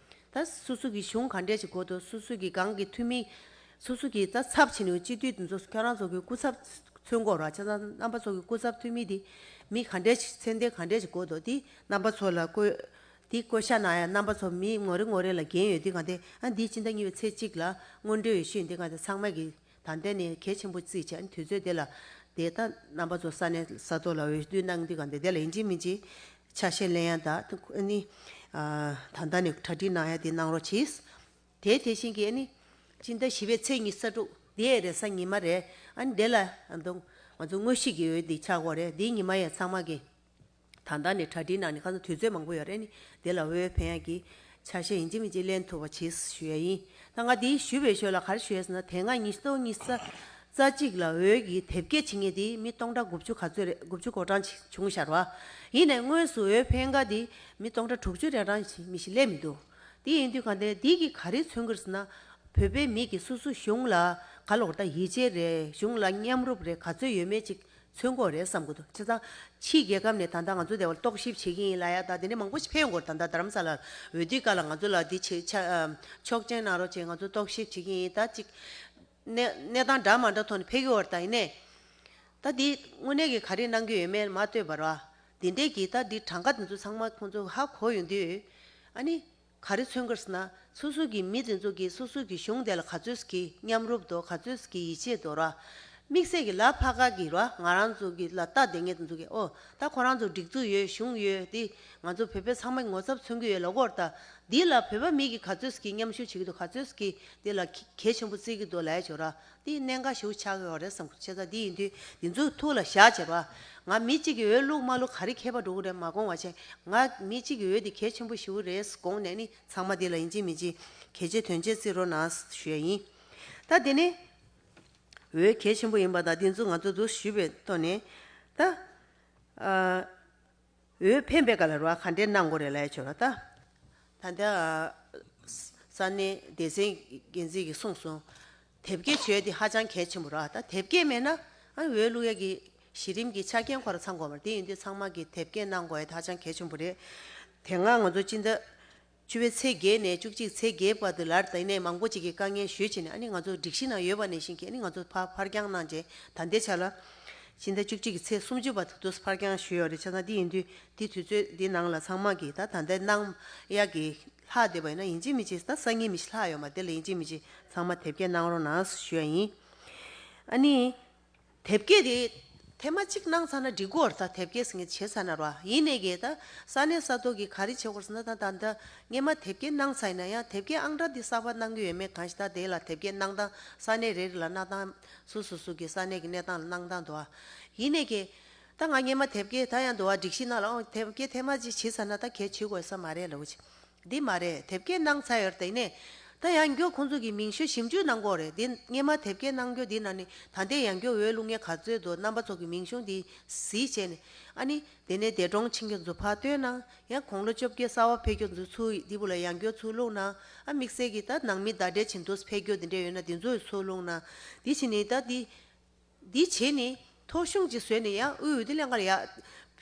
ད་སོ་སོ་གི་གཞུང་ག་འདྲས་ཞིག་དགོས་འདུག་སོ་སོ་གི་སྒང་གི་འཐུས་མི། སོ་སོ་གི་ད་ཚབ་བྱས་ནས་སྤྱི་འཐུས་དེ་ཚོ་ཁྱོད་རང་ཚོ་གི་སྐུ་ཚབ་མཚོན་དགོས་ར། བྱས་ཙང་རྣམ་པ་ཚོ་གི་སྐུ་ཚབ་འཐུས་མི་དེ་མི་ག་འདྲས་ཞིག་མཚན་ལྡན་ག་འདྲས་ཞིག་དགོས་འདུག་དེ་རྣམ་པ་ཚོ་ལ་བསྐོས། དེ་བསྐོ་བཞག་གནང་ཡ་རྣམ་པ་ཚོ་མི་ངོ་རེ་ངོ་རེ་ལ་འགན་ཡོད་དུས་གང་དེ་ཨ་འདིའི་སྤྱི་ཟླ་གཉིས་པའི་ཚེས་གཅིག་ལ་སྔོན་འགྲོའི་འོས་ཤོག་ཡིན་དུས་གང་དེ་ཚང་མ་གི་ད་ལྟ་ནས་གལ་ཆེན་པོ་བརྩིས་བྱས། ཨ་ནི་དུས་ཚོད་དེ་ལ་དེ་ད་རྣམ་པ་ཚོ་ས་གནས་ས་ཐོག་ལ་འོས་བསྡུ་གནང་དུས་གང་དེ་དེ་ལ་ཡིན་གཅིག་མིན་གཅིག་ཆ་ཤས་ལེན་ཡ་དང་ཨ་ནི་ད་ལྟ་ནས་གྲ་སྒྲིག་གནང་ཡ་དེ་གནང་རོགས་གྱིས། དེ་དེ་བཞིན་གྱི་ཨ་ནི་སྤྱི་ཟླ་བཞི་པའི་ཚེས་ཉི་ཤུ་རྩ་དྲུག་དེ་རེས་གཟའ་ཉི་མ་རེད། ཨ་ནི་དེ་ལ་ང་ཚོ་ང་ཚོ་དངོས་གཞི་གི་འོས་འདི་ཆགས་ཀྱི་ཡོད་རེད། དེའི་ཉི་མ་ཡང་ཚང་མ་གི་ད་ལྟ་ནས་གྲ་སྒྲིག་གནང་ནས་ཁ་སང་དུས་ཚོད་མང་པོ་ཡོད་རེད། ནི་དེ་ལ་འོས་འཕེན་ཡག་གི་ཆ་ཤས་ཡིན་གཅིག་མིན་གཅིག་ལེན་ཐུབ་པ་བྱེད་ཞུ་ཡ་ཡིན། ད་ང་དེའི་ཞུ་བའི་ཞོར་ལ་ག་རེ་ཞུ་ཡ་ཟེར་ན། དེ་སྔ་ཉི་ཤུ་རྩ་གཅིག་ལ་འོས་ཀྱི་དེབ་སྐྱེལ་བྱེད་མཁན་དེ་མི་སྟོང་ཕྲག་དགུ་བཅུ་ག་ཚོད་རེད། དགུ་བཅུ་གོ་གྲངས་བྱུང་ཤག་ར། ཡིན་ནའི་དངོས་སུ་འོས་འཕེན་མཁན་དེ་མི་སྟོང་ཕྲག་དྲུག་ཅུ་རེ་གྲངས་མི་ཞིག་སླེབས་མི་འདུག་དེ་ཡིན་དུས་གང་དེ་འདི་གིས་ག་རེ་མཚོན་གྱི་རེད་ཟེར་ན། བོད་པའི་མི་གིས་སོ་སོ་གཞུང་ལ་ག་ལབ་དགོས་རེད། ད་ཡིད་ཆེས་རེད། གཞུང་ལ་མཉམ་རུབ་རེད། ག་ཚོད་ཡོད་མེད་ཅིག་མཚོན་གྱི་རེད་བསམ་གྱི་འདུག་བྱས་ཙང་ཕྱིའི་རྒྱལ་ཁབ་ནས་ད་ལྟ་ང་ཚོ་དེ་བར་རྟོག་ཞིབ་བྱེད་ཀྱི་ཡིན་ལབ་ཡ་ད་དེ་འདྲ་མང་པོ་ཞིག་ཕེབས་ཡོང་གི་རེད། ད་ལྟ་རྡ་རམ་ས་ལར་འོས་བསྡུའི་སྐབས་ལ་ང་ཚོ་ལ་འདི་བྱེད་ཆ་ཨ་ཆོག་མཆན་གནང་རོགས་བྱེད། ང་ཚོ་རྟོག་ཞིབ་བྱེད་ཀྱི་ཡིན། ད་ཅིག་གནས་གནས་སྟངས་འདྲ་མ་འདྲ་ཐོག་ནས་ཕེབས་ཀྱི་ཡོད་རེད། ད་ཡིན་ནའི་ད་འདི་དངོས་གནས་ཀྱི་ག་རེ་གནང་གི་ཡོད་མེད་མ་ལྟོས་པར་བ། འདི་འདྲས་ཀྱི་ད་འདི་གྲངས་ཀ་དེ་ཚོ་ཚང་མ་ཁོང་ཚོ་ཧ་གོ་ཡོང་དུས། ཨ་ནི། ག་རེ་མཚོན་གྱི་རེད་ཟེར་ན། སོ་སོ་གི་མི་དེ་ཚོ་གིས་སོ་སོ་གི་གཞུང་དེ་ལ་ག་ཚོད་ཀྱི་མཉམ་རུབ་འདུག་ག་ཚོད་ཀྱི་ཡིད་ཆེས་འདུག་ར། དམིགས་བསལ་གྱི་ལ་ཕ་ག་གི་ར་ང་རང་ཚོ་གི་ལ་ལྟ་བསྡད་མཁན་དེ་ཚོ་གིས་ཨོ་ད་ཁོ་རང་ཚོ་སྒྲིག་འཛུགས་ཡོད། གཞུང་ཡོད། དེ་ང་ཚོ་བོད་པ་ཚང་མ་ངོ་ཚབ་མཚོན་གྱི་ཡོད་ལབ་ཀྱི་ཡོད་རེད། ད་འདི་ལ་བོད་པ་མི་གིས་ག་ཚོད་ཀྱི་མཉམ་ཞུགས་བྱེད་ཀྱི་འདུག་ག་ཚོད་ཀྱི་དེ་ལ་གལ་ཆེན་པོ་བརྩི་གི་འདུག་ལབ་ཡ་ཅིག་ཡོད་ར། དེ་གནད་འགག་ཞེ་པོ་ཆགས་ཀྱི་ཡོད་རེད་བསམ་གྱི། བྱས་ཙང་དེ་ཡིན་དུས་དེ་ཚོ་ཐུགས་ལ་བཞག་བྱས་ར། ང་མི་གཅིག་གིས་འོས་བླུགས་མ་བླུགས་ག་རེ་ཁྱད་པར་འགྲོ་གི་རེད་མ་དགོངས་པ་བྱས། ང་མི་གཅིག་གི་འོས་དེ་གལ་ཆེན་པོ་ཞེ་པོ་རེད་དགོངས་ནས་ནི་ཚང་མ་དེ་ལ་ཡིན་གཅིག་མིན་གཅིག་གལ་ཆེ་དོན་ཆེ་བརྩི་རོགས་གནང་ཞུ་ཡ་ཡིན། ད་དེ་ནས་འོས་གལ་ཆེན་པོ་ཡིན་པ་དང་དེ་ཚོ་ང་ཚོ་འདུག་ཞུས་པའི་ཐོག་ནས་ད་ཨ། འོས་འཕེན་པའི་སྐབས་ལ་རོགས་ག་འདྲས་གནང་དགོས་རེད་ལབ་ཡ་ཅིག་ཡོད་ར། ད་ད་ལྟ་ས་གནས་སྡེ་ཚན་འགན་འཛིན་གྱིས་གསུངས་སོང་། དེབ་སྐྱེལ་བྱེད་ཡ་དེ་ཧ་ཅང་གལ་ཆེན་པོ་རེད། ད་དེབ་སྐྱེལ་མེད་ན་ཨ་འོས་བླུག་ཡ་གི་གཞི་རིམ་གྱི་ཆ་རྐྱེན་ཁོ་རང་ཚང་དགོས་མ་རེད། དེ་ཡིན་དུས་ཚང་མ་གིས་དེབ་སྐྱེལ་གནང་དགོས་ཡ་དེ་ཧ་ཅང་གལ་ཆེན་པོ་རེད། དེ་སྔ་ང་ཚོ་སྤྱི་ཟླ་བཅུ་པའི་ཚེས་བརྒྱད་ནས་བཅུ་གཅིག་ཚེས་བརྒྱད་བར་དུ་ལར་ད་ཡིན་ནའི་མང་པོ་ཅིག་གིས་དཀའ་ངལ་ཞུས་བྱས་ནས་ཨ་ནི་ང་ཚོ་སྒྲིག་གཞི་ནང་ཡོད་པ་ནང་བཞིན་གྱི་ཨ་ནི་ང་ཚོ་ཕར་ཕར་འགྱངས་གནང་བྱས་ད་ལྟའི་ཆ་ལ་ཕྱི་ཟླ་བཅུ་གཅིག་གི་ཚེས་སུམ་ཅུ་བར་དུ་དུས་ཕར་འགྱངས་ཞུས་ཡོད་རེད། བྱས་ཙང་འདི་ཡིན་དུས་འདི་དུས་ཚོད་འདི་ནང་ལ་ཚང་མ་གིས་ད་ད་ལྟའི་གནང་ཡག་གི་ལྷག་བསྡད་པ་ཡིན་ན་ཡིན་གཅིག་མིན་གཅིག་ད་སང་ཉིན་མི་ཤི་ལྷག་ཡོད་མ་དེ་ལ་ཡིན་གཅིག་མིན་གཅིག་ཚང་མ་དེབ་སྐྱེལ་གནང་རོགས་གནང་ཞུ་ཡ་ཡིན། ཨ་ནི། དེབ་སྐྱེལ་དེ་ཐེངས་མ་གཅིག་གནང་ཚར་ན་འགྲིག་གི་ཡོད་རེད། ད་དེབ་སྐྱེལ་ཟེར་མཁན་བྱས་ཚར་ན་ར། ཡིན་ནའི་གི་ད་ས་གནས་ས་ཐོག་གི་ག་རེ་བྱེད་དགོས་ཟེར་ན། ད་ད་ད་སྔས་མ་དེབ་སྐྱེལ་གནང་ཚར་ཡིན་ན་ཡང་དེབ་སྐྱེལ་ཨང་གྲངས་འདི་གསར་པ་གནང་གི་ཡོད་མེད་གང་ཞིག་ད་དེ་ལ་དེབ་སྐྱེལ་གནང་སྟངས་ས་གནས་རེ་རེ་ལ་གནང་སྟངས་སོ་སོ་སོ་གི་ས་གནས་ཀྱི་གནས་སྟངས་ལ་གནང་སྟངས་འདུག་ཨ། ཡིན་ནའི་གི་ད་ང་སྔས་མ་དེབ་སྐྱེལ་ད་ཡང་འདུག་ཨ། སྒྲིག་གཞི་ནང་ལ་ཨོ་དེབ་སྐྱེལ་ཐེངས་མ་གཅིག་བྱས་ཚར་ན་ད་གལ་ཆེ་དགོས་ས་མ་རེད་ལབ་ཅིག་འདི་མ་རེད། དེབ་སྐྱེལ་གནང་ཚར་ཡོད་རེད། དེ་ནས་ད་ཡང་བསྐྱར་ཁོང་ཚོ་གི་མིང་གཞུང་ཞིབ་འཇུག་གནང་དགོས་རེད། དེ་སྔས་མ་དེབ་སྐྱེལ་གནང་རྒྱུ་དེ་ནང་ནས་ད་ལྟའི་ཡང་བསྐྱར་འོས་བླུག་མཁན་ག་ཚོད་འདུག་རྣམ་པ་ཚོ་གི་མིང་གཞུང་དེ་གཟིགས་བྱས་ནས་ཨ་ནི་དེ་ནས་འདས་གྲོངས་ཕྱིན་མཁན་ཚོ་ཕར་བཏོན་ན། ཡང་དགུང་ལོ་བཅོ་བརྒྱད་གསར་པ་ཕེབས་རྒྱུ་ཚོ་ཚུར་དེ་བུ་ལ་ཡང་བསྐྱར་ཚུར་བླུག་ན། ཨ་དམིགས་བསལ་གྱི་ད་ནང་མི་ཟླ་བསྒྲིལ་བྱེད་འདུག་ཕེབས་རྒྱུ་དེ་འདྲ་ཡོད་ན་དེ་ཚོ་ཚུར་བླུག་ན། དེ་བྱས་ནས་ད་དེ། འདི་བྱས་ནས་ཐོ་གཞུང་ཅིག་བཟོས་ནས་ཡང་དབུས་འོས་བསྡུ་ལྷན་ཁང་ལ་ཡར་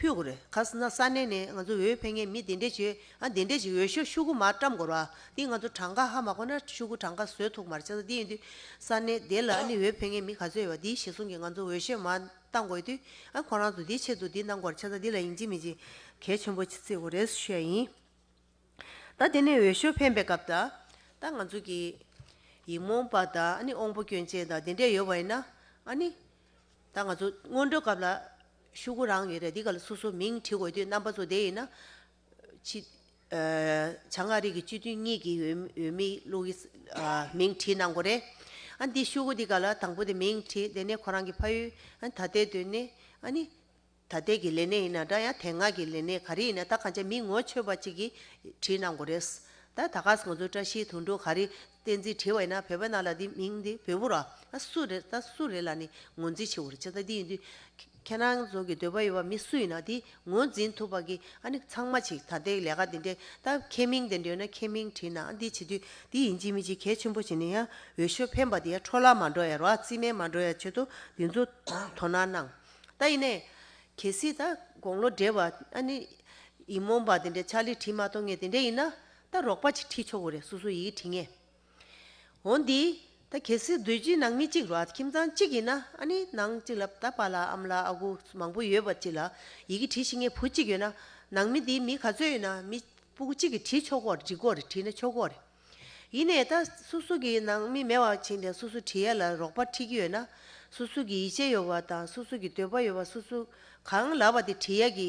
ཕུལ་དགོས་རེད། ག་ཟེར་ན་ས་གནས་ནས་ང་ཚོ་འོས་འཕེན་མཁན་མི་དེ་འདྲས་བྱོས། ཨ་དེ་འདྲས་ཀྱི་འོས་ཤོག་ཤོག་གུ་མར་བཀྲམ་དགོས་རེད་བ། འདི་ང་ཚོ་གྲངས་ཀ་ཧ་མ་གོ་ན་ཤོག་གུ་གྲངས་ཀ་བཟོ་ཐུབ་མ་རེད། བྱས་ཙང་འདི་ཡིན་དུས་ས་གནས་དེ་ལ་ཨ་ནི་འོས་འཕེན་མཁན་མི་ག་ཚོད་ཡོད་པ་འདིའི་གཞི་བཟུང་གིས་ང་ཚོ་འོས་ཤོག་མར་བཏང་དགོས་དུས་ཨ་ཁོ་རང་ཚོ་འདིའི་ཆེད་དུ་འདི་གནང་དགོས་རེད། བྱས་ཙང་འདི་ལ་ཡིན་གཅིག་མིན་གཅིག་ གལ་ཆེན་པོ་ཅིག་བརྩི་དགོས་རེད་ཞུ་ཡ་ཡིན། ད་དེ་ནས་འོས་ཤོག་འཕེན་པའི་སྐབས་ད་ད་ང་ཚོ་གི་ཡིག་རྨོངས་པ་དང་ཨ་ནི་དབང་པོ་སྐྱོན་ཅན་དང་དེ་འདྲས་ཡོད་པ་ཡིན་ན། ཨ་ནི་ད་ང་ཚོ་སྔོན་འགྲོའི་སྐབས་ལ་ཤོག་གུ་རང་ཡོད་རེད། འདི་ག་ལ་སོ་སོ་མིང་བྲིས་དགོས་དུས་རྣམ་པ་ཚོ་དེ་ཡིན་ན་ཕྱི་ཨ་བྱང་ཨ་རི་གི་སྤྱི་འཐུས་གཉིས་ཀྱི་འོས་འོས་མི་བླུག་གི་ཨ་མིང་བྲིས་གནང་དགོས་རེད། ཨ་འདི་ཤོག་གུ་འདི་ག་ལ་དང་པོ་དེ་མིང་བྲིས། དེ་ནས་ཁོ་རང་གི་ཕ་ཡུལ། ཨ་ད་ལྟའི་སྡོད་གནས། ཨ་ནི་ད་ལྟའི་གི་ལས་གནས་ཡིན་ན་འདྲ། ཡང་དེ་སྔ་གི་ལས་གནས་ག་རེ་ཡིན་ན་ད་གང་ཆ་མི་ངོ་ཆོད་པ་ཅིག་གིས་བྲིས་གནང་དགོས་རེད། ད་ད་ག་ང་ཚོ་བཀྲ་ཤིས་དོན་གྲུབ་ག་རེ་བསྟན་འཛིན་བྲིས་པ་ཡིན་ན་བོད་པ་ནང་ལ་འདི་མིང་འདི་བོད་པོ་ར། ཨ་སུ་རེད། ད་སུ་རེད་ལབ་ནས་ངོས་འཛིན་བྱེད་དགོས་རེད། བྱས་ཙང་འདི་ཡིན་དུས་ཁྱེད་རང་ཚོ་གི་འདོད་པ་ཡོད་པ་མི་སུ་ཡིན་ན་འདི་ངོས་འཛིན་ཐུབ་པ་གི་ཨ་ནི་ཚང་མ་ཅིག་ད་ལྟའི་ལས་ཀ་འདི་འདྲས་ད་ཁེ་མིང་དེ་འདྲས་ཡོད་ན་ཁེ་མིང་བྲིས་ན། ཨ་འདི་བྱེད་དུས་འདི་ཡིན་གཅིག་མིན་གཅིག་གལ་ཆེན་པོ་བྱས་ནས་ཡང་འོས་ཤོག་འཕེན་པ་དེ་ཡང་འཕྲོ་བརླག་མ་འགྲོ་ཡ་ར། རྩིས་མེད་མ་འགྲོ་ཡ་ཆེད་དུ་འདི་ཚོ་དོ་སྣང་གནང་། ད་ཡིན་ནའི་གལ་སྲིད་ད་དགུང་ལོ་བགྲེས་པ་ཨ་ནི་ཡིག་རྨོངས་པ་དེ་འདྲས་ཕྱག་ལས་བྲིས་མ་གཏོང་མཁན་དེ་འདྲས་ཡིན་ན་ད་རོགས་པ་ཅིག་བྲིས་ཆོག་གི་རེད། སོ་སོ་ཡི་གེ་བྲིས་མཁན། འོ་འདི་ད་གལ་སྲིད་འདོད་སྤྱོད་ནང་མི་གཅིག་རེད་བ། ཁྱིམ་ཚང་གཅིག་ཡིན་ན་ཨ་ནི་ནང་གཅིག་ལ་ད་པཱ་ལགས་ཨ་མ་ལགས་ཨ་ཁུ་མང་པོ་ཡོད་པ་གཅིག་ལ་ཡི་གེ་བྲིས་ཤེས་མཁན་བུ་གཅིག་ཡོད་ན་ནང་མི་འདི་མི་ག་ཚོད་ཡོད་ན་མི་སྤུ་གུ་གཅིག་གིས་བྲིས་ཆོག་གོ་རེད། འབྲི་གོ་རེད། བྲིས་ན་ཆོག་གོ་རེད། ཡིན་ནའི་ད་སོ་སོ་གི་ནང་མི་མེད་པ་ཕྱིན་ཏེ་སོ་སོ་བྲིས་ཡ་ལ་རོགས་པ་ཁྲིད་ཀྱི་ཡོད་ན། སོ་སོ་གི་ཡིད་ཆེས་ཡོད་པ་དང་སོ་སོ་གི་འདོད་པ་ཡོད་པ། སོ་སོ་གང་ལབ་པ་དེ་བྲིས་ཡ་གི་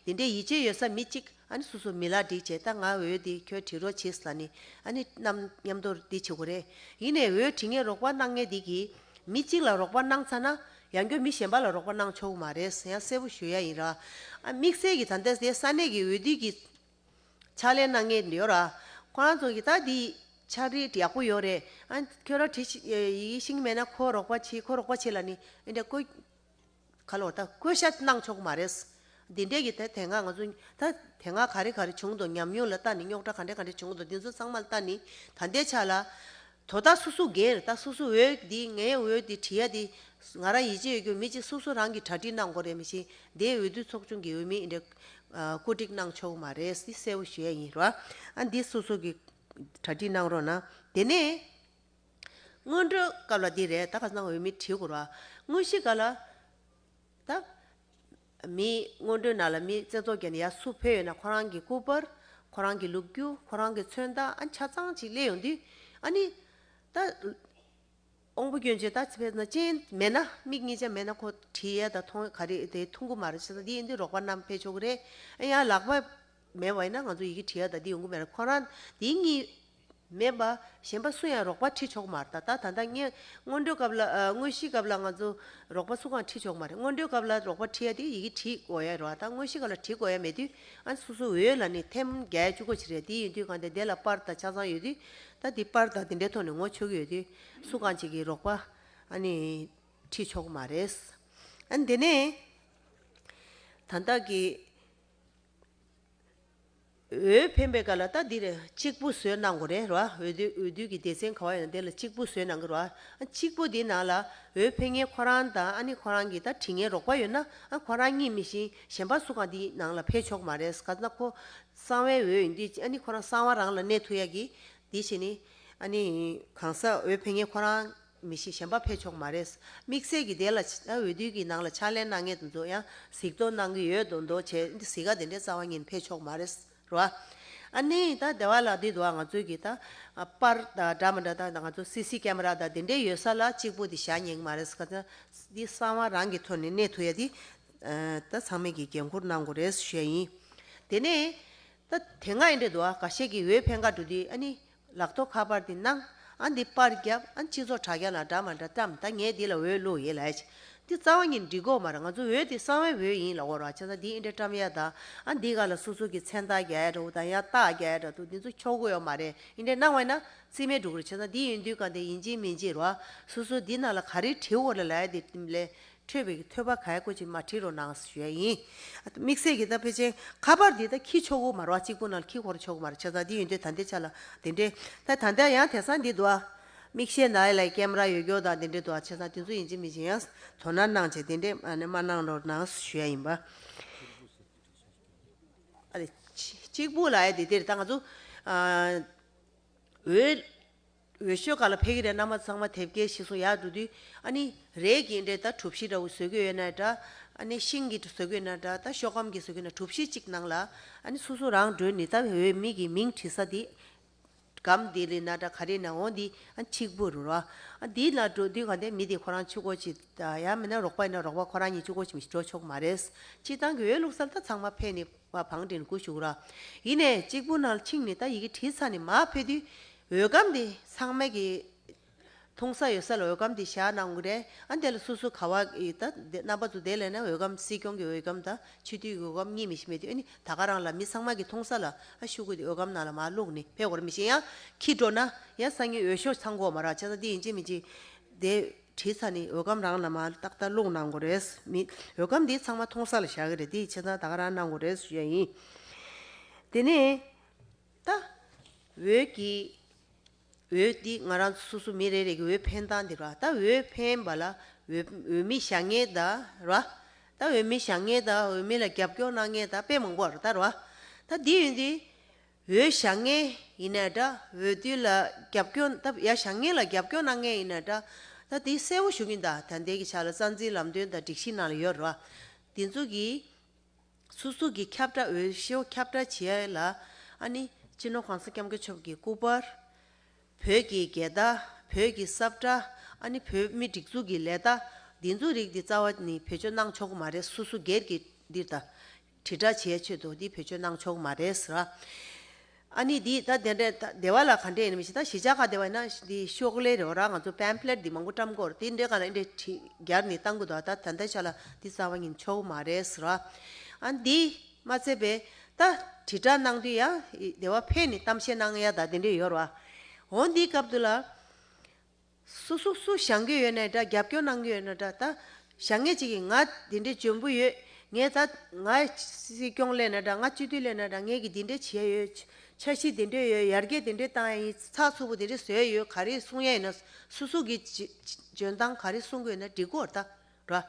དེ་འདྲའི་ཡིད་ཆེས་ཡོད་ས་མི་གཅིག་ཨ་ནི་སོ་སོ་མི་ལ་འགྲིག་བྱས། ད་ང་འོས་འདི་ཁྱོད་བྲིས་རོགས་བྱེད་ལབ་ནི་ཨ་ནི་རྣམ་མཉམ་དུ་འདི་བྱེད་དགོས་རེད། ཡིན་ནའི་འོས་བྲིས་མཁན་རོགས་པ་གནང་མཁན་འདི་གིས་མི་གཅིག་ལ་རོགས་པ་གནང་ཚར་ན་ཡང་སྐྱར་མི་གཞན་པ་ལ་རོགས་པ་གནང་ཆོག་གི་མ་རེད། ཡང་གསལ་པོ་ཞུ་ཡ་ཡིན་ར། ཨ་དམིགས་བསལ་གྱི་ད་ལྟ་དེ་ས་གནས་ཀྱི་འོས་བསྡུ་གི་ཕྱག་ལས་གནང་མཁན་ཡོད་ར། ཁོ་རང་ཚོ་གིས་ད་འདི་ཕྱག་བྲིས་ཡག་པོ་ཡོད་རེད། ཨ་ཁྱོད་རང་བྲིས་ཤི་ཡིག་ཤེས་ཀྱི་མེད་ན་ཁོ་རོགས་པ་བྱེད། ཁོ་རོགས་པ་བྱེད་ལབ་ནི་འདི་འདྲ་བསྐོས། ག་ལོར་ད་བསྐོས་བཞག་གནང་ཆོག་གི་མ་རེད། འདི་འདྲས་ཀྱི་ད་དེ་སྔ་ང་ཚོ་ད་དེ་སྔ་ག་རེ་ག་རེ་བྱུང་འདུག་ཉམས་མྱོང་ལ་ལྟ་ནི་རྙོག་དྲ་ག་འདྲས་ག་འདྲས་བྱུང་འདུག་འདི་ཚོ་ཚང་མ་ལ་ལྟ་ནི་ད་ལྟའི་ཆ་ལ། དོ་བདག་སོ་སོ་འགན་རེད། ད་སོ་སོ་འོས་འདི་ངའི་འོས་འདི་བྲིས་ཡ་འདི་ང་རང་ཡིད་ཆེས་ཡོད་རྒྱུ་མི་གཅིག་སོ་སོ་རང་གིས་གྲ་སྒྲིག་གནང་དགོས་རེད། མི་ཤེས་འདིའི་འོས་བསྡུ་ཚོགས་ཆུང་གི་འོས་མི་འདི་འདྲ་བཀོད་སྒྲིག་གནང་ཆོག་གི་མ་རེད། འདི་གསལ་པོ་ཞུ་ཡ་ཡིན་ར། ཨ་འདི་སོ་སོ་གིས་གྲ་སྒྲིག་གནང་རོགས་གནང་། དེ་ནས་སྔོན་འགྲོའི་སྐབས་ལ་འདི་རེད། ད་ཁ་སང་འོས་མི་བྲིས་དགོས་ར། དངོས་གཞི་ག་ལ་ད། མི་སྔོན་འགྲོའི་ནང་ལ་མི་རྩེ་ཚོགས་བརྒྱབ་ནས་ཡར་སུ་ཕེབས་ཡོད་ན་ཁོ་རང་གི་སྐུ་པར། ཁོ་རང་གི་ལོ་རྒྱུས། ཁོ་རང་གི་མཚོན་རྟགས། ཨ་ཆ་ཚང་ཅིག་སླེབས་ཡོང་དུས་ཨ་ནི་ད་དབང་པོ་སྐྱོན་ཅན་ད་ཕེབས་ན་ཅན་མེད་ན་མིག་གཉིས་ཆ་མེད་ན་ཁོ་བྲིས་ཡ་ད་མཐོང་ག་རེ་དེ་མཐོང་གི་མ་རེད། བྱས་ཙང་འདི་ཡིན་དུས་རོགས་པ་རྣམས་ཕེབས་ཆོག་གི་རེད། ཨ་ཡང་ལག་པ་མེད་པ་ཡིན་ན་ང་ཚོ་ཡི་གེ་བྲིས་ཡ་ད་འདི་ཡོང་གི་མེད་རེད། ཁོ་རང་འདི་གཉིས། མེད་པ་གཞན་པ་སུ་ཡང་རོགས་པ་ཁྲིད་ཆོག་མ་རེད། ད་ད་ད་ལྟ་ངས་སྔོན་འགྲོའི་སྐབས་ལ་ཨ་དངོས་གཞིའི་སྐབས་ལ་ང་ཚོ་རོགས་པ་སུ་གང་ཁྲིད་ཆོག་མ་རེད། སྔོན་འགྲོའི་སྐབས་ལ་རོགས་པ་ཁྲིད་ཡ་དེ་ཡི་གེ་བྲིས་དགོས་ཡ་རེད་བ། ད་དངོས་གཞིའི་སྐབས་ལ་བྲིས་དགོས་ཡ་མེད་དུས་ཨ་སོ་སོ་འོས་ལ་ནི་ཐེམ་བརྒྱད་ཅུ་གོ་ཅི་རེད། དེ་ཡིན་དུས་གང་དེ་དེ་ལ་པར་དང་ཆ་ཚང་ཡོད་དུས་ད་དེ་པར་དང་དེ་འདྲའི་ཐོག་ནས་ངོ་ཆོད་ཀྱི་ཡོད་དུས་སུ་གང་ཅིག་གིས་རོགས་པ་ཨ་ནི་ཁྲིད་ཆོག་མ་རེད། ཨ་ནི་དེ་ནས་ད་ལྟ་གི་འོས་འཕེན་པའི་སྐབས་ལ་ད་འདི་རེད། གཅིག་པུ་བཟོས་གནང་དགོས་རེད་ར། འོས་བསྡུ་འོས་བསྡུ་གི་སྡེ་ཚན་ག་བ་ཡོད་ན་དེ་ལ་གཅིག་པུ་བཟོས་གནང་གི་ར། ཨ་གཅིག་པུ་འདི་ནང་ལ་འོས་འཕེན་མཁན་ཁོ་རང་དང་ཨ་ནི་ཁོ་རང་གི་ད་དྲི་མཁན་རོགས་པ་ཡོད་ན་ཨ་ཁོ་རང་གཉིས་མི་ཤེས་གཞན་པ་སུ་གང་འདི་ནང་ལ་ཕེབས་ཆོག་མ་རེད། ག་ཟེར་ན་ཁོ་གསང་བའི་འོས་ཡིན་དུས་ཨ་ནི་ཁོ་རང་གསང་བ་རང་ལ་གནས་ཐུབ་ཡ་གི་འདི་བྱས་ནི་ཨ་ནི་གང་ཟག་འོས་འཕེན་མཁན་ཁོ་རང་མི་ཤེས་གཞན་པ་ཕེབས་ཆོག་མ་རེད། དམིགས་བསལ་གྱི་དེ་ལ་ཕྱི་ད་འོས་བསྡུ་གི་ནང་ལ་ཕྱག་ལས་གནང་མཁན་དེ་ཚོ་ཡང་གཟིགས་རྟོག་གནང་གི་ཡོད་མདོག་མདོག་བྱས། འདི་གཟིགས་ག་དེ་འདྲའི་རྩ་བ་ཉིད་ཕེབས་ཆོག་མ་རེད་རོ། ཨ་ནི་ད་དེ་བ་ལ་འདི་འདུག་ང་ཚོའི་གི་ད་ཨ་པར་ད་འདྲ་མི་འདྲ་ད་ང་ཚོ་སི་སི་ཀེ་མ་ར་ད་དེ་འདྲའི་ཡོད་ས་ལ་གཅིག་པུ་འདི་བཞག་ཉན་གི་མ་རེད། ག་ཚོད་འདི་གསང་བ་རང་གི་ཐོག་ནས་གནས་ཐུབ་ཡ་འདི་ད་ཚང་མས་ཀྱི་འགན་འཁུར་གནང་དགོས་རེད་ཞུ་ཡ་ཡིན། དེ་ནས་ད་དེ་སྔ་ཡིན་འདྲ་འདུག་ཨ། འགའ་ཤས་ཀྱིས་འོས་འཕེན་ག་འགྲོ་དུས་ཨ་ནི་ལག་ཐོག་ཁ་པར་འདི་གནང་། ཨ་འདི་པར་བརྒྱབ། ཨ་སྤྱི་ཚོགས་དྲ་རྒྱ་ལ་འདྲ་མ་འདྲ་བཀྲམ། ད་ངས་འདི་ལ་འོས་བླུགས་ཡིན་ལབ་ཡ་ཅིག་འདི་རྩ་བ་ཉིད་འགྲིག་གོ་མ་རེད། ང་ཚོ་འོས་འདི་གསང་བའི་འོས་ཡིན་ལབ་དགོས་རེད་བ། བྱས་ཙང་འདི་འདྲ་བཀྲམ་ཡ་དང་ཨ་འདི་ག་ལ་སོ་སོ་གི་མཚན་རྟགས་རྒྱག་ཡ་འདྲ་བོ་དང་ཡང་རྟགས་རྒྱག་ཡ་འདྲ་འདུག་འདི་ཚོ་ཆོག་གི་ཡོད་མ་རེད། འདི་འདྲ་གནང་བ་ཡིན་ན་རྩིས་མེད་འགྲོ་གི་རེད། བྱས་ཙང་འདི་ཡིན་དུས་ག་འདི་ཡིན་གཅིག་མིན་གཅིག་རེད་བ། སོ་སོ་འདི་ནང་ལ་ག་རེ་བྲིས་དགོས་རེད་ལབ་ཡ་འདི་ལས། འཕྲོས་པའི་ཐོས་པ་ག་ཡ་ཀོ་ཅིག་མ་བྲིས་རོགས་གནང་ཞུ་ཡ་ཡིན། དམིགས་བསལ་གྱི་ད་ཕལ་ཆེར་ཁ་པར་འདི་ད་འཁྱེར་ཆོག་གི་མ་རེད་བ། གཅིག་པུ་ནང་འཁྱེར་འཁོར་ཆོག་གི་མ་རེད། བྱས་ཙང་འདི་ཡིན་དུས་ད་ལྟའི་ཆ་ལ་དེ་འདྲའི་ད་ད་ལྟ་ཡང་དེང་སང་འདི་འདུག་ཨ། མིག་ཤེལ་ནང་ལ་ཀེམ་ར་ཡོད་རྒྱུ་དང་དེ་འདྲའི་འདུག་ཨ། བྱས་ཙང་དེ་ཚོ་ཡིན་གཅིག་མིན་གཅིག་ཡང་དོ་སྣང་གནང་བྱས་དེ་འདྲའི་ཨ་ནི་མ་གནང་རོགས་གནང་ཞུ་ཡ་ཡིན་པ། ཨ་རེ། གཅིག་པུ་ལ་ཡ་དེ་དེར་ད་ང་ཚོ་ཨ། འོས་ འོས་ཤོག་སྒང་ལ་ཕེབས་ཀྱི་རེད། རྣམ་པ་ཚང་མ་དེབ་སྐྱེལ་གཞིར་བཟུང་ཡར་འགྲོ་དུས་ཨ་ནི་རས་ཀྱི་འདྲ་ད་གྲུ་བཞི་འདྲ་བོ་བཟོ་གི་ཡོད་ན་འདྲ། ཨ་ནི་ཤིང་གི་བཟོ་གི་ཡོད་ན་འདྲ། ད་ཤོག་སྒམ་གྱི་བཟོ་གི་ཡོད་ན་གྲུ་བཞི་གཅིག་ནང་ལ་ཨ་ནི་སོ་སོ་རང་འགྲོ་ནི་ད་འོས་མི་གི་མིང་བྲིས་ས་དེ། སྒམ་དེ་ལས་ན་འདྲ་ག་རེ་ན་འོང་དེ་ཨ་གཅིག་པུ་རུ་ར། ཨ་དེ་ལ་འགྲོ་དུས་ག་དེ་མི་དེ་ཁོ་རང་ཆུ་ཀོ་ཅིག་ད་ཡང་མིན་ན་རོགས་པ་ཡིན་ན་རོགས་པ་ཁོ་རང་གཉིས་ཆུ་ཀོ་ཅིག་མི་འགྲོ་ཆོག་མ་རེད། སྤྱིར་བཏང་གི་འོས་བླུག་ས་ལ་ད་ཚང་མ་ཕེབས་ནས་བ་བང་སྒྲིག་ནས་སྒུག་བཞུགས་ར། ཡིན་ནས་གཅིག་པུ་ནང་ཕྱིན་ནས་ད་ཡི་གེ་བྲིས་ཚར་ནས་མར་ཕེབས་དུས་འོས་སྒམ་དེ་ཚང་མས་ཀྱི་མཐོང་ས་ཡོད་ས་ལ་འོས་སྒམ་དེ་བཞག་གནང་གི་རེད། ཨ་འདི་ལ་སོ་སོ་ག་བ་ཡི་ད་དེ་རྣམ་པ་ཚོ་དེ་ལས་ན་འོས་སྒམ་སྲིད་སྐྱོང་གི་འོས་སྒམ་དང་སྤྱི་འཐུས་ཀྱི་འོས་སྒམ་གཉིས་མི་ཤེས་མེད་དུས་ཨ་ནི་ད་ག་རང་ལ་མི་ཚང་མ་གི་མཐོང་ས་ལ་ཨ་ཤུ་གུ་དེ་འོས་སྒམ་ནང་ལ་མར་བླུགས་ནས་ཕེབས་དགོས་རེད། མི་ཤེས་ཡང་ཁྱི་འགྲོ་ན་ཡང་སང་ཉིན་འོས་ཤོག་ཚང་དགོས་མ་རེད། བྱས་ཙང་དེ་ཡིན་གཅིག་མིན་གཅིག་དེ་བྲིས་ཚར་ནས་འོས་སྒམ་རང་ལ་མར་ཏག་ཏག་བླུགས་གནང་དགོས་རེད། མི་འོས་སྒམ་དེ་ཚང་མ་མཐོང་ས་ལ་བཞག་གི་རེད། དེ་བྱས་ཙང་ད་ག་རང་གནང་དགོས་རེད་ཞུ་ཡ་ཡིན། དེ་ནས་ད་འོས་ཀྱི་འོས་འདི་ང་རང་སོ་སོ་མི་རེ་རེ་གི་འོས་འཕེན་སྟངས་འདི་ར། ད་འོས་འཕེན་པ་ལ་འོས་འོས་མི་བཞག་མཁན་ད་ར། ད་འོས་མི་བཞག་མཁན་ད་འོས་མི་ལ་རྒྱབ་སྐྱོར་གནང་མཁན་ད་དཔེ་མང་པོ་ར་ད་ར། ད་འདི་ཡིན་དུས་འོས་བཞག་མཁན་ཡིན་ན་འདྲ། འོས་བསྡུ་ལ་རྒྱབ་སྐྱོར་ད་ཡ་བཞག་མཁན་ལ་རྒྱབ་སྐྱོར་གནང་མཁན་ཡིན་ན་འདྲ། ད་འདི་གསལ་པོ་ཞུ་གིན་ད་ད་ལྟའི་གི་ཆ་ལ་རྩ་འཛིན་ལམ་སྟོན་དང་སྒྲིག་གཞི་ནང་ལ་ཡོད་ར། འདི་ཚོ་གི་སོ་སོ་གི་ཁྱབ་བསྒྲགས་འོས་ཤོག་ཁྱབ་བསྒྲགས་བྱེད་ཡ་ལ་ཨ་ནི་སྤྱི་ནོར་གོང་ས་སྐྱབས་མགོན་མཆོག་གི་སྐུ་པར། བོད་ཀྱི་རྒྱལ་དར། བོད་ཀྱི་ས་བཀྲ། ཨ་ནི་བོད་མི་སྒྲིག་འཛུགས་ཀྱི་ལས་རྟགས། འདི་ཚོ་རིགས་འདི་རྩ་བ་ནས་བེད་སྤྱོད་གནང་ཆོག་གི་མ་རེད། སོ་སོ་སྒེར་གྱི་འདིར་ད་དྲིལ་བསྒྲགས་བྱེད་ཆེད་དུ་འདི་བེད་སྤྱོད་གནང་ཆོག་གི་མ་རེད་ཟེར། ཨ་ནི་འདི་ད་དེ་འདྲ་ད་སྡེ་བ་ལ་ག་འདྲ་ཡིན་མི་ཤེས། ད་གཞིས་ཆགས་ཁག་སྡེ་བ་ཡིན་ན་འདི་ཤོག་ལེ་རེད་བ་ར། ང་ཚོ་པེམ་ཕླེ་ཊི་འདི་མང་པོ་བཀྲམ་གི་ཡོད་རེད། དེ་འདྲའི་སྒང་ལ་འདི་འདྲའི་བྲིས་རྒྱག་ནས་བཏང་གི་འདུག་ད་ད་ལྟའི་ཆ་ལ་འདི་རྩ་བ་ཉིད་ཆོག་གི་མ་རེད་ཟེར་བ། ཨ་འདི་མ་ཚད་པའི་ད་དྲིལ་བསྒྲགས་གནང་དུས་ཡང་སྡེ་བ་ཕེབས་ནས་གཏམ་བཤད་གནང་ཡ་ད་དེ་འདྲ་ཡོད་རེད་བ། འོ་འདིའི་སྐབས་དུ་ལ་སུ་སུ་སུ་བཞེངས་ཀྱི་ཡོད་ན་འདྲ། རྒྱབ་སྐྱོར་གནང་གི་ཡོད་ན་འདྲ། ད་བཞེངས་མཁན་ཅིག་གིས་ང་དེ་འདྲའི་འཇོན་པོ་ཡོད། ངས་ད་ང་སྲིད་སྐྱོང་སླེབས་ན་འདྲ། ང་སྤྱི་འཐུས་སླེབས་ན་འདྲ། ངས་ཀྱི་དེ་འདྲ་བྱས་ཡོད། འཆར་གཞི་དེ་འདྲ་ཡོད། ཡར་རྒྱས་དེ་འདྲ་བཏང་ཡ་ཡིན། ཚགས་ཚུད་པོ་དེ་འདྲ་བཟོས་ཡོད། ག་རེ་གསུང་ཡ་ཡིན་ན་སུ་སུ་གི་འཇོན་ཐང་ག་རེ་གསུང་གི་ཡོད་ན་འགྲིག་གོ་ད་ར།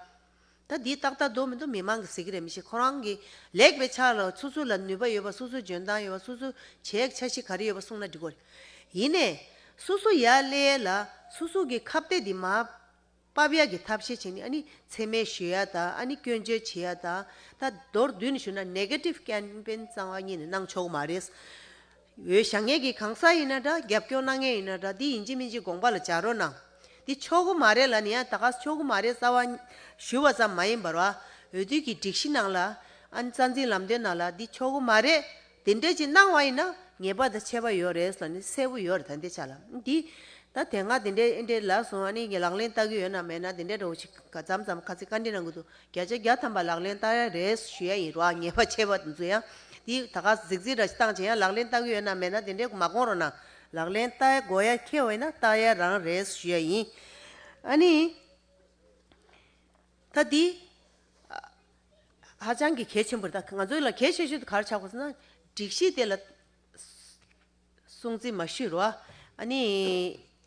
ད་འདི་ཏག་ཏག་འདུག་མི་འདུག་མི་མང་གིས་ཟེར་གི་རེད། མི་ཤེས། ཁོ་རང་གིས་ལེགས་པའི་ཆ་ལ་སོ་སོ་ལ་ནུས་པ་ཡོད་པ། སོ་སོ་འཇོན་ཐང་ཡོད་པ། སོ་སོ་བྱེད་འཆར་གཞི་ག་རེ་ཡོད་པ་གསུངས་ན་འགྲིག་གོ་རེད། ཡིན་ནས་སོ་སོ་ཡར་སླེབས་ལ་སོ་སོ་གི་ཁ་གཏད་འདི་མར་ཕབ་ཡ་གི་ཐབས་ཤེས་བྱས་ནས་ཨ་ནི་མཚན་སྨད་ཞུ་ཡ་དང་ཨ་ནི་སྐྱོན་བརྗོད་བྱེད་ཡ་དང་། ད་མདོར་བསྡུས་ནས་ཞུ་ན་ནེ་གེ་ཊིབ་ཀེམ་པེན་རྩ་བ་ཉིད་ནས་གནང་ཆོག་གི་མ་རེད། འོས་བཞེངས་མཁན་གྱི་གང་ཟག་ཡིན་ན་འདྲ། རྒྱབ་སྐྱོར་གནང་མཁན་ཡིན་ན་འདྲ། འདི་ཡིན་གཅིག་མིན་གཅིག་དགོངས་པ་ལ་འཇགས་རོགས་གནང་། འདི་ཆོག་གི་མ་རེད་ལབ་ནས་ཡང་ད་ག་ཆོག་གི་མ་རེད་རྩ་བ་ཞུ་བ་ཙམ་མ་ཡིན་པར་བ། འོས་བསྡུ་གི་སྒྲིག་གཞི་ནང་ལ་ཨ་ནི་རྩ་འཛིན་ལམ་སྟོན་ནང་ལ་འདི་ཆོག་གི་མ་རེད། དེ་འདྲ་ཅིག་གནང་བ་ཡིན་ན་ཉེས་པ་དང་ཆད་པ་ཡོད་རེད་ལབ་ནས་གསལ་པོ་ཡོད་རེད། ད་འདི་ཆ་ལ་འདི་ད་དེ་སྔ་དེ་འདྲའི་ཨེ་འདྲའི་ལབ་སོང་། ཨ་ནི་ངས་ལག་ལེན་བསྟར་གི་ཡོད་ན་མེད་ན་དེ་འདྲའི་འདྲ་བོ་ཞིག་ག་ཙམ་ཙམ་ཁ་ཚིག་བཀའ་འདྲི་གནང་གི་འདུག་བརྒྱ་ཆ་བརྒྱ་ཐམ་པ་ལག་ལེན་བསྟར་ཡ་རེད་ཞུ་ཡ་ཡིན་རོགས། ཉེས་པ་ཆད་པ་དེ་ཚོ་ཡང་དེ་ད་ག་རྫིག་རྫིག་འདྲ་ཞིག་བཏང་བྱས་ཡང་ལག་ལེན་བསྟར་གི་ཡོད་ན་མེད་ན་དེ་འདྲའི་མ་དགོངས་རོགས་གནང་། ལག་ལེན་བསྟར་དགོས་ཡ་ཁེལ་བ་ཡིན་ན་བསྟར་ཡ་རང་རེད་ཞུ་ཡ་ཡིན། ཨ་ནི་ད་འདི་ཧ་ཅང་གི་གལ་ཆེན་པོ་རེད། ད་ང་ཚོ་ལ་གལ་ཆེ་ཤོས་དེ་ག་རེ་ཆགས་དགོས་ཟེར་ན་སྒྲིག་གཞི་དེ་ལ་སྲུང་བརྩི་མ་ཞུས་རོགས། ཨ་ནི།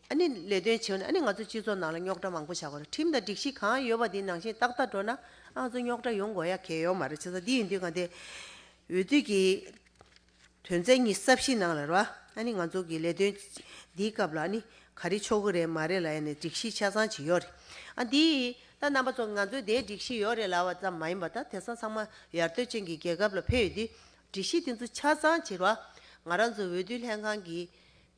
ཨ་ནི་ལས་དོན་བྱེད་ན་ཨ་ནི་ང་ཚོ་སྤྱི་ཚོགས་ནང་ལ་རྙོག་དྲ་མང་པོ་བྱ་དགོས་རེད། ཁྲིམས་དང་སྒྲིག་གཞི་གང་ཡོད་པ་དེ་ནང་བཞིན་ཏག་ཏག་འགྲོ་ན་ང་ཚོ་རྙོག་དྲ་ཡོང་དགོས་ཡ་གལ་ཡོད་མ་རེད། བྱས་ཙང་འདི་ཡིན་དུས་ག་འདི་འོས་བསྡུ་གི་དོན་ཚན་ཉི་ཤུ་རྩ་བཞི་ནང་ལ་རེད་བ། ཨ་ནི་ང་ཚོ་གི་ལས་དོན་འདིའི་སྐབས་ལ་ཨ་ནི་ག་རེ་ཆོག་གི་རེད་མ་རེད་ལབ་ཡ་ནི་སྒྲིག་གཞི་ཆ་ཚང་ཅིག་ཡོད་རེད། ཨ་འདི་ད་རྣམ་པ་ཚོ་ང་ཚོའི་དེའི་སྒྲིག་གཞི་ཡོད་རེད་ལབ་པ་ཙམ་མ་ཡིན་པ། ད་དེང་སང་ཚང་མ་ཡར་ཐོན་ཅན་གྱི་རྒྱལ་ཁབ་ལ་ཕེབས་ཡོད་དུས། སྒྲིག་གཞི་དེ་ཚོ་ཆ་ཚང་བྱེད་རོགས། ང་རང་ཚོ་འོས་བསྡུ་ལྷན་ཁང་གི་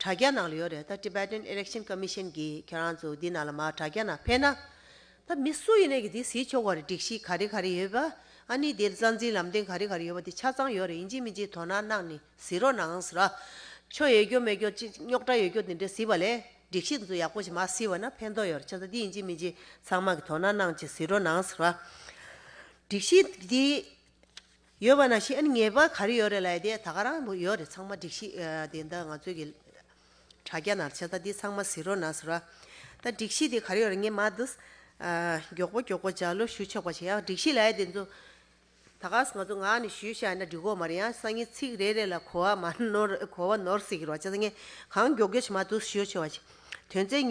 དྲ་རྒྱ་ནང་ལ་ཡོད་རེད། ད་Tibetan Election Commission གི་ཁྱེད་རང་ཚོ་འདི་ནང་ལ་མར་དྲ་རྒྱ་ནང་ཕེབས་ན། ད་མི་སུ་ཡིན་ནས་ཀྱི་དེ་གཟིགས་ཆོག་གི་རེད། སྒྲིག་གཞི་ག་རེ་ག་རེ་ཡོད་པ། ཨ་ནི་དེ་རྩ་འཛིན་ལམ་སྟོན་ག་རེ་ག་རེ་ཡོད་པ་དེ་ཆ་ཚང་ཡོད་རེད། ཡིན་གཅིག་མིན་གཅིག་དོ་སྣང་གནང་ནས་གཟིགས་རོགས་གནང་ཟེར་ར། ཆོ་ཡོད་རྒྱུ་མེད་རྒྱུ་ཅིག་རྙོག་དྲ་ཡོད་རྒྱུ་དེ་འདྲ་གཟིགས་པ་ལས་སྒྲིག་གཞི་དེ་ཚོ་ཡག་པོ་ཞིག་མར་གཟིགས་པ་ན་ཕན་ཐོགས་ཡོད་རེད། བྱས་ཙང་འདི་ཡིན་གཅིག་མིན་གཅིག་ཚང་མ་གི་དོ་སྣང་གནང་བྱས་གཟིགས་རོགས་གནང་ཟེར་ར། སྒྲིག་གཞི་འདི་ཡོད་པ་ནང་བཞིན་ཨ་ནི་ངེས་པར་ག་རེ་ཡོད་རེད་ལབ་ཡ་དེ་ད་ག་རང་ཡོད་རེད། ཚང་མ་སྒྲིག་གཞི་ཨ་དེ་འདྲ་ང་ཚོའི་གི་དྲ་རྒྱ་ནང་བྱས་ཙང་འདི་ཚང་མ་གཟིགས་རོགས་གནང་ཟེར་བ། ད་སྒྲིག་གཞི་དེ་ག་རེ་ཡོད་རེད། ངས་མར་འདི་ཨ་མགྱོགས་པོ་མགྱོགས་པོ་ལྗགས་ལུ་ཞུ་ཆོག་པ་བྱེད། ཡང་སྒྲིག་གཞི་ལབ་ཡ་དེ་ཚོ་ད་ག་ང་ཚོ་ངག་ནས་ཞུས་བཞག་ན་འགྲིག་གོ་མ་རེད། ཡང་སང་ཉིན་ཚིག་རེ་རེ་ལ་གོ་བ་མ་ནོར་གོ་བ་ནོར་སྲིད་ཀྱི་རེད་བ། བྱས་ཙང་ངས་གང་མགྱོགས་མགྱོགས་ཞིག་མར་འདི་ཞུ་ཆོག་པ་བྱེད། དོན་ཚན་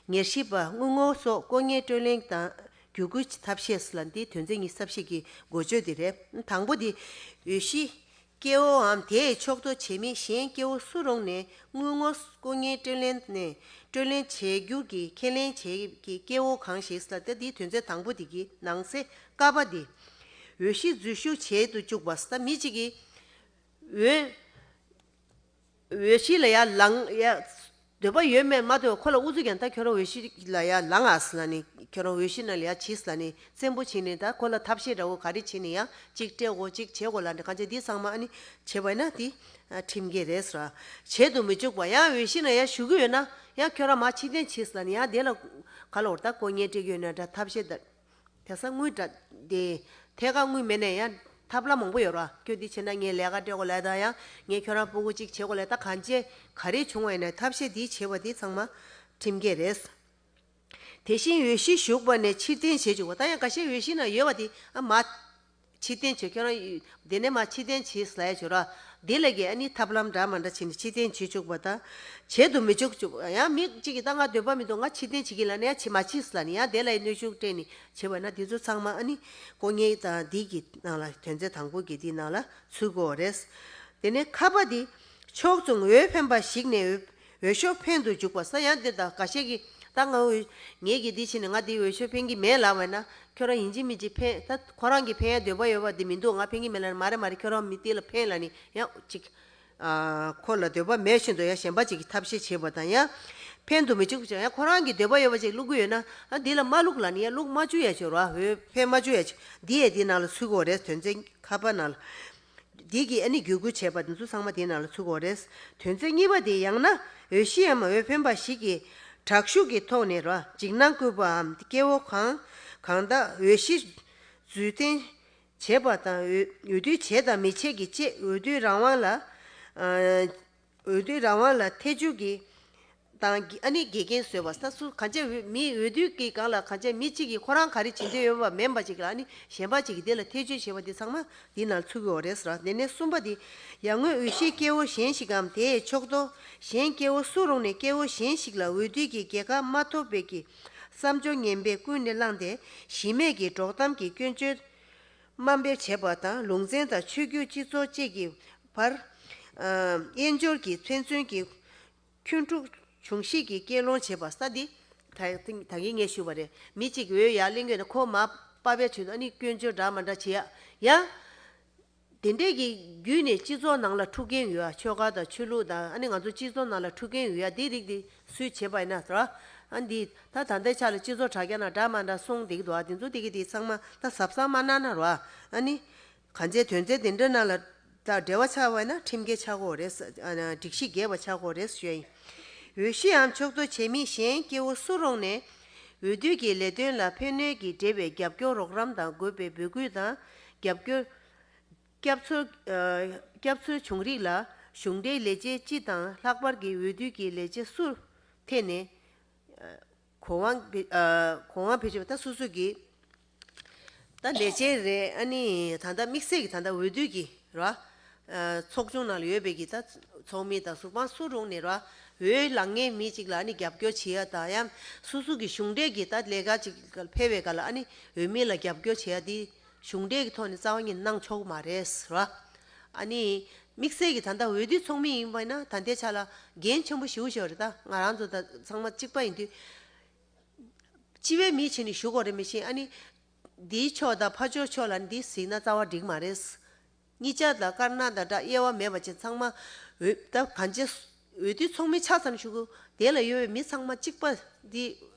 ཉེར་བཞི་པ་དངུལ་ངོ་སོགས་དཀོན་གཉེར་སྤྲོད་ལེན་དང་བརྒྱུད་སྐུལ་ཐབས་ཤེས་ལ་འདི་དོན་ཚན་ཉི་ཤུ་རྩ་བཞི་གི་འགོ་བརྗོད་འདི་རེད། དང་པོ་འདི་འོས་གཞི་ སྐལ་བའམ་དེས་ཕྱོགས་གཏོགས་བྱེད་མི་གཞན་སྐལ་བ་སུ་རུང་ནས་དངུལ་ངོ་སྐུ་ངལ་སྤྲོད་ལེན་ནས་སྤྲོད་ལེན་བྱེད་རྒྱུ་གི་ཁས་ལེན་བྱེད་ཀྱི་སྐལ་བ་གང་ཞིག་ལ་སྟེ། དེའི་དོན་ཚན་དང་པོ་དེ་གི་ནང་གསེས་ཀ་པ་དེ། འོས་གཞི་འཛུལ་ཞུགས་བྱེད་དུ་བཅུག་པ་ཟེར། མི་གཅིག་གིས་འོས་འོས་གཞི་ལ་ཡར་ལངས་ཡ། འདོད་པ་ཡོད་མེད་མ་ལྟོས། ཁོ་ལ་ཨུ་ཚུགས་ཀྱང་ད་ཁྱོད་རང་འོས་གཞི་ལ་ཡར་ལངས་ཨ་ཟེར་ལབ་ནས། ཁྱོད་རང་འོས་གཞི་ནང་ལ་ཡར་གྱིས་ཟེར་ལབ་ནས་བཙན་པོ་བྱས་ནས། ད་ཁོ་ལ་ཐབས་ཤེས་འདྲ་བོ་ག་རེ་བྱས་ནས་ཡང་གཅིག་སྤྲད་དགོས་གཅིག་བྱེད་དགོས་ལབ་ནས། གང་བྱས་འདི་ཚང་མ་ཨ་ནི་བྱས་པ་ཡིན་ན་དེ་ཁྲིམས་འགལ་རེད་ཟེར། བྱེད་དུ་མི་བཅུག་པ། ཡང་འོས་གཞི་ནང་ཡར་ཞུགས་ཀྱི་ཡོད་ན་ཡང་ཁྱོད་རང་མར་ཕྱིར་འཐེན་གྱིས་ཟེར་ལབ་ནས། ཡང་དེ་ལ་ག་ལ་འོར་ད་དཀོན་གཉེར་སྤྲད་ཀྱི་ཡོད་ན་འདྲ། ཐབས་ཤེས་ད། དེང་སང་དངུལ་འདྲ་དེ་ཐད་ཀར་དངུལ་མེད་ནས་ཡང་ཐབས་ལམ་མང་པོ་ཡོད་ར། ཁྱོད་འདི་བྱས་ན་ངས་ལས་ཀ་སྤྲད་དགོས་ལབ་དང་། ཡང་ངས་ཁྱོད་རང་སྤུ་གུ་གཅིག་བྱེད་དགོས་ལབ། ད་གང་བྱས་ག་རེ་བྱུང་བ་ཡིན་ན་ཐབས་ཤེས་འདི་བྱེད་པ་འདི་ཚང་མ་ཁྲིམས་འགལ་རེད། དེ་བཞིན་འོས་གཞི་ཞུགས་པ་ནས་ཕྱིར་འཐེན་བྱེད་བཅུག་པ། ད་ཡང་འགའ་ཤས་འོས་གཞི་ནང་ཡོད་པ་དེ་ཨ་མ་ཕྱིར་འཐེན་བྱེད། ཁྱོད་རང་དེ་ནས་མར་ཕྱིར་འཐེན་བྱེད་ཟེར་ཡ་བྱོས་ར། དེ་ལ་གི་ཨ་ནི་ཐབས་ལམ་འདྲ་མ་འདྲ་བྱས་ནས་ཕྱིར་འཐེན་བྱེད་བཅུག་པ་དང་། བྱེད་དུ་མི་བཅུག་བཅུག་ཡང་མི་གཅིག་གིས་ད་ང་འདོད་པ་མི་འདུག་ང་ཕྱིར་འཐེན་བྱེད་ཀྱི་ལབ་ནས་ཡང་བྱེད་མ་བྱེད་ཟེར་ལབ་ནས་ཡང་དེ་ལ་ཡི་གནོན་ཤུགས་སྤྲད་ནས་བྱེད་པ་ན། དེ་ཚོ་ཚང་མ་ཨ་ནི་དཀོན་གཉེར་དང་འདི་གི་ནང་ལ་དོན་ཚན་དང་པོ་གི་འདི་ནང་ལ་ཚུད་དགོས་རེད། དེ་ནས་ཁ་པ་འདི་ཕྱོགས་མཚུངས་འོས་འཕེན་པ་ཞིག་ནས་འོས་འོས་ཤོག་འཕེན་དུ་འཇུག་པ་ཟེར། ཡང་འདི་དང་འགའ་ཤས་ཀྱིས་ད་ང་འོས་ངེད་ཀྱིས་འདི་བྱས་ནས་ང་འདི་འོས་ཤོག་འཕེན་གྱི་མེད་ལབ་པ་ན། ཁྱོད་རང་ཡིན་གཅིག་མིན་གཅིག་འཕེན། ད་ཁོ་རང་གིས་འཕེན་ཡ་འདོད་པ་ཡོད་པ་འདི་མི་འདུག་ང་འཕེན་གྱི་མེད་ལབ་ན། མ་རེད་མ་རེད། ཁྱོད་རང་མི་དེ་ལ་འཕེན་ལབ་ནས་ཡང་གཅིག་ཨ་ཁོ་ལ་འདོད་པ་མེད་བཞིན་དུ་ཡང་གཞན་པ་ཅིག་གིས་ཐབས་ཤེས་བྱེད་པ་དང་། ཡང་འཕེན་དུ་མི་བཅུག་ཅིང་ཡང་ཁོ་རང་གི་འདོད་པ་ཡོད་པ་ཅིག་བླུག་གི་ཡོད་ན། ཨ་འདི་ལ་མ་བླུག་ལབ་ནས་ཡང་བླུག་མ་བཅུག་ཡ་ཅིག་ར། འོས་འཕེན་མ་བཅུག་ཡ་ཅིག་འདི་ཡང་འདི་ནང་ལ་ཚུད་དགོས་རེད། དོན་ཚན་ཁ་པ་ནང་ལ། འདི་གི་ཨ་ནི་བརྒྱུད་སྐུལ་བྱས་པ་འདི་ཚོ་ཚང་མ་འདི་ནང་ལ་ཚུད་དགོས་རེད། དོན་ཚན་གཉིས་པ་དེ་ཡང་ན་འོས་གཞིའམ་འོས་འཕེན་པ་ཞིག་གིས་དྲག་ཤུགས་ཀྱི་ཐོག་ནས་ར་འཇིགས་སྣང་བསྐུལ་པའམ་སྐལ་བ་གང་གང་དག་འོས་གཞི་འཛུལ་འཐེན་བྱེད་པ་དང་། འོས་འོས་བསྡུ་བྱེད་དང་མི་བྱེད་ཀྱི་ཆེད་འོས་བསྡུའི་རང་དབང་ལ། ཨ་འོས་བསྡུའི་རང་དབང་ལ་ཐེ་བྱུས་ཀྱི་དང་། ཨ་ནི་འགལ་རྐྱེན་བཟོས་པ་ཟེར། སུ་གང་བྱས་མི་འོས་བསྡུ་གི་སྒང་ལ་གང་བྱས་མི་གཅིག་གིས་ཁོ་རང་ག་རེ་བྱེད་འདོད་ཡོད་པ་མིན་པ་ཅིག་ལ་ཨ་ནི་གཞན་པ་ཅིག་གིས་དེ་ལ་ཐེ་བྱུས་བྱེད་པ་འདི་ཚང་མ་འདི་ནང་ཚུད་ཀྱི་ཡོད་རེད་ཟེར། དེ་ནས་གསུམ་པ་འདི་ཡར་སྔོན་འོས་གཞིའི་སྐལ་བ་གཞན་ཞིག་གམ་དེའི་ཕྱོགས་གཏོགས་གཞན་སྐལ་བ་སུ་རུང་ནས་སྐལ་བ་གཞན་ཞིག་ལ་འོས་བསྡུ་གི་རྒྱལ་ཁ་མ་ཐོབ་པའི་གི་བསམ་སྦྱོར་ངན་པས་ཀུན་ནས་བསླངས་ཏེ་གཞི་མེད་ཀྱི་སྒྲོག་གཏམ་གྱི་སྐྱོན་བརྗོད་དམའ་འབེབས་བྱེད་པ་དང་། ལུང་ཚན་དང་ཆོས་བརྒྱུད་སྤྱི་ཚོགས་བཅས་ཀྱི་བར་དབྱེན་སྦྱོར་གྱི་ཚེ་བཙོན་གྱི་འཁོན་འཁྲུག་འབྱུང་གཞི་གི་སྐྱེལ་སློང་བྱེད་པ་ཟེར། འདི་ད་ད་གིན་ངས་ཞུས་པ་རེད། མི་གཅིག་འོས་ཡར་གླེང་གི་ཡོད་ན་ཁོ་མར་པ་ཕབ་བྱས་དུས་ཨ་ནི་སྐྱོན་བརྗོད་འདྲ་མ་འདྲ་བྱེད་ཡ། ཡང་དེ་འདྲས་ཀྱི་བརྒྱུད་ནས་སྤྱི་ཚོགས་ནང་ལ་འཁྲུག་རྐྱེན་ཡོད་ཡ། ཆོལ་ཁ་དང་ཆོས་ལུགས་དང་ཨ་ནི་ང་ཚོ་སྤྱི་ཚོགས་ནང་ལ་འཁྲུག་རྐྱེན་ཡོད་ཡ། དེ་རིགས་དེ་སུས་བྱེད་པ་ཡིན་ན་ཟེར་བ། ཨ་འདི་ད་ད་ལྟའི་ཆ་ལ་སྤྱི་ཚོགས་དྲ་རྒྱ་ནང་འདྲ་མ་འདྲ་སོང་བསྡད་ཀྱི་འདུག་ཨ། དེ་ཚོ་དེ་གི་དེ་ཚང་མ་ད་གཟབ་གཟབ་མ་གནང་ན་ར། ཨ་ནི་གང་བྱས་དོན་ཚན་དེ་འདྲ་ནང་ལ་ད་འབྲེལ་བ་ཆགས་པ་ཡིན་ན་ཁྲིམས་འགལ་ཆགས་ཀྱི་ཡོད་རེད་ཟེར། ཨ་ནི་སྒྲིག་གཞི་འགལ་བ་ཆགས་ཀྱི་ཡོད་རེད་ཟེར་ཞུ་ཡ་ཡིན། འོས་གཞིའམ་ཕྱོགས་གཏོགས་བྱེད་མི་གཞན་སྐལ་བ་སུ་རུང་ནས་འོས་བསྡུ་གི་ལས་དོན་ལ་ཕན་གནོད་ཀྱིས་འབྲེལ་བའི་རྒྱབ་སྐྱོར་རོགས་རམ་དང་དགོས་པའི་འབོད་སྐུལ་དང་། རྒྱབ་སྐྱོར་སྐྱབས་འཚོལ་ཨ་སྐྱབས་འཚོལ་བྱུང་རིགས་ལ་གཞུང་འབྲེལ་ལས་བྱེད་སྤྱི་དང་ལྷག་པར་གྱི་འོས་བསྡུ་གི་ལས་བྱེད་སུར་ཐད་ནས་ཨ་གོ་དབང་བེད་ཨ་གོ་དབང་བེད་སྤྱོད། ད་སོ་སོ་གི་ད་ལས་བྱེད་རེད། ཨ་ནི་ད་ལྟ་དམིགས་བསལ་གྱི་ད་ལྟ་འོས་བསྡུ་གི་ར་ཨ་ཚོགས་ཆུང་ནང་ལ་ཡོད་པའི་གི་ད་ཚོགས་མི་དང་ཟུར་དཔང་སུ་རུང་ནས་ར་འོས་ལངས་མཁན་མི་གཅིག་ལ་ཨ་ནི་རྒྱབ་སྐྱོར་བྱེད་ཡ་དང་། ཡང་སོ་སོ་གི་གཞུང་འབྲེལ་གྱི་ད་ལས་ཀ་ཅིག་ཕེབས་པའི་སྐབས་ལ་ཨ་ནི་འོས་མི་ལ་རྒྱབ་སྐྱོར་བྱེད་ཡ་དེ་གཞུང་འབྲེལ་གྱི་ཐོག་ནས་རྩ་བ་ཉིད་གནང་ཆོག་མ་རེད་ར། ཨ་ནི་དམིགས་བསལ་གྱི་ད་ལྟ་འོས་བསྡུ་ཚོགས་མི་ཡིན་པ་ཡིན་ན་ད་ལྟའི་ཆ་ལ་འགན་ཆེན་པོ་ཞེ་པོ་ཞིག་ཡོད་རེད། ད་ང་རང་ཚོ་ད་ཚང་མ་གཅིག་པ་ཡིན་དུས། སྤྱི་པའི་མི་བྱས་ནས་ཞུ་དགོས་རེད། མི་ཤེས། ཨ་ནི་འདིའི་ཕྱོགས་དང་ཕར་ཕྱོགས་ཕྱོགས་ལ་འདི་གཟིགས་ན་རྩ་བ་འགྲིག་མ་རེད། གཉིས་ཆ་དང་དཀར་ནག་དང་འདྲ་དབྱེ་བ་མེད་པ་བྱས་ཚང་མ་འོས་ད་གང་ཅི་འོས་བསྡུ་ཚོགས་མི་ཆ་ཚང་ཞུ་དགོས། དེ་ལ་ཡོད་པའི་མི་ཚང་མ་གཅིག་པ་འདི་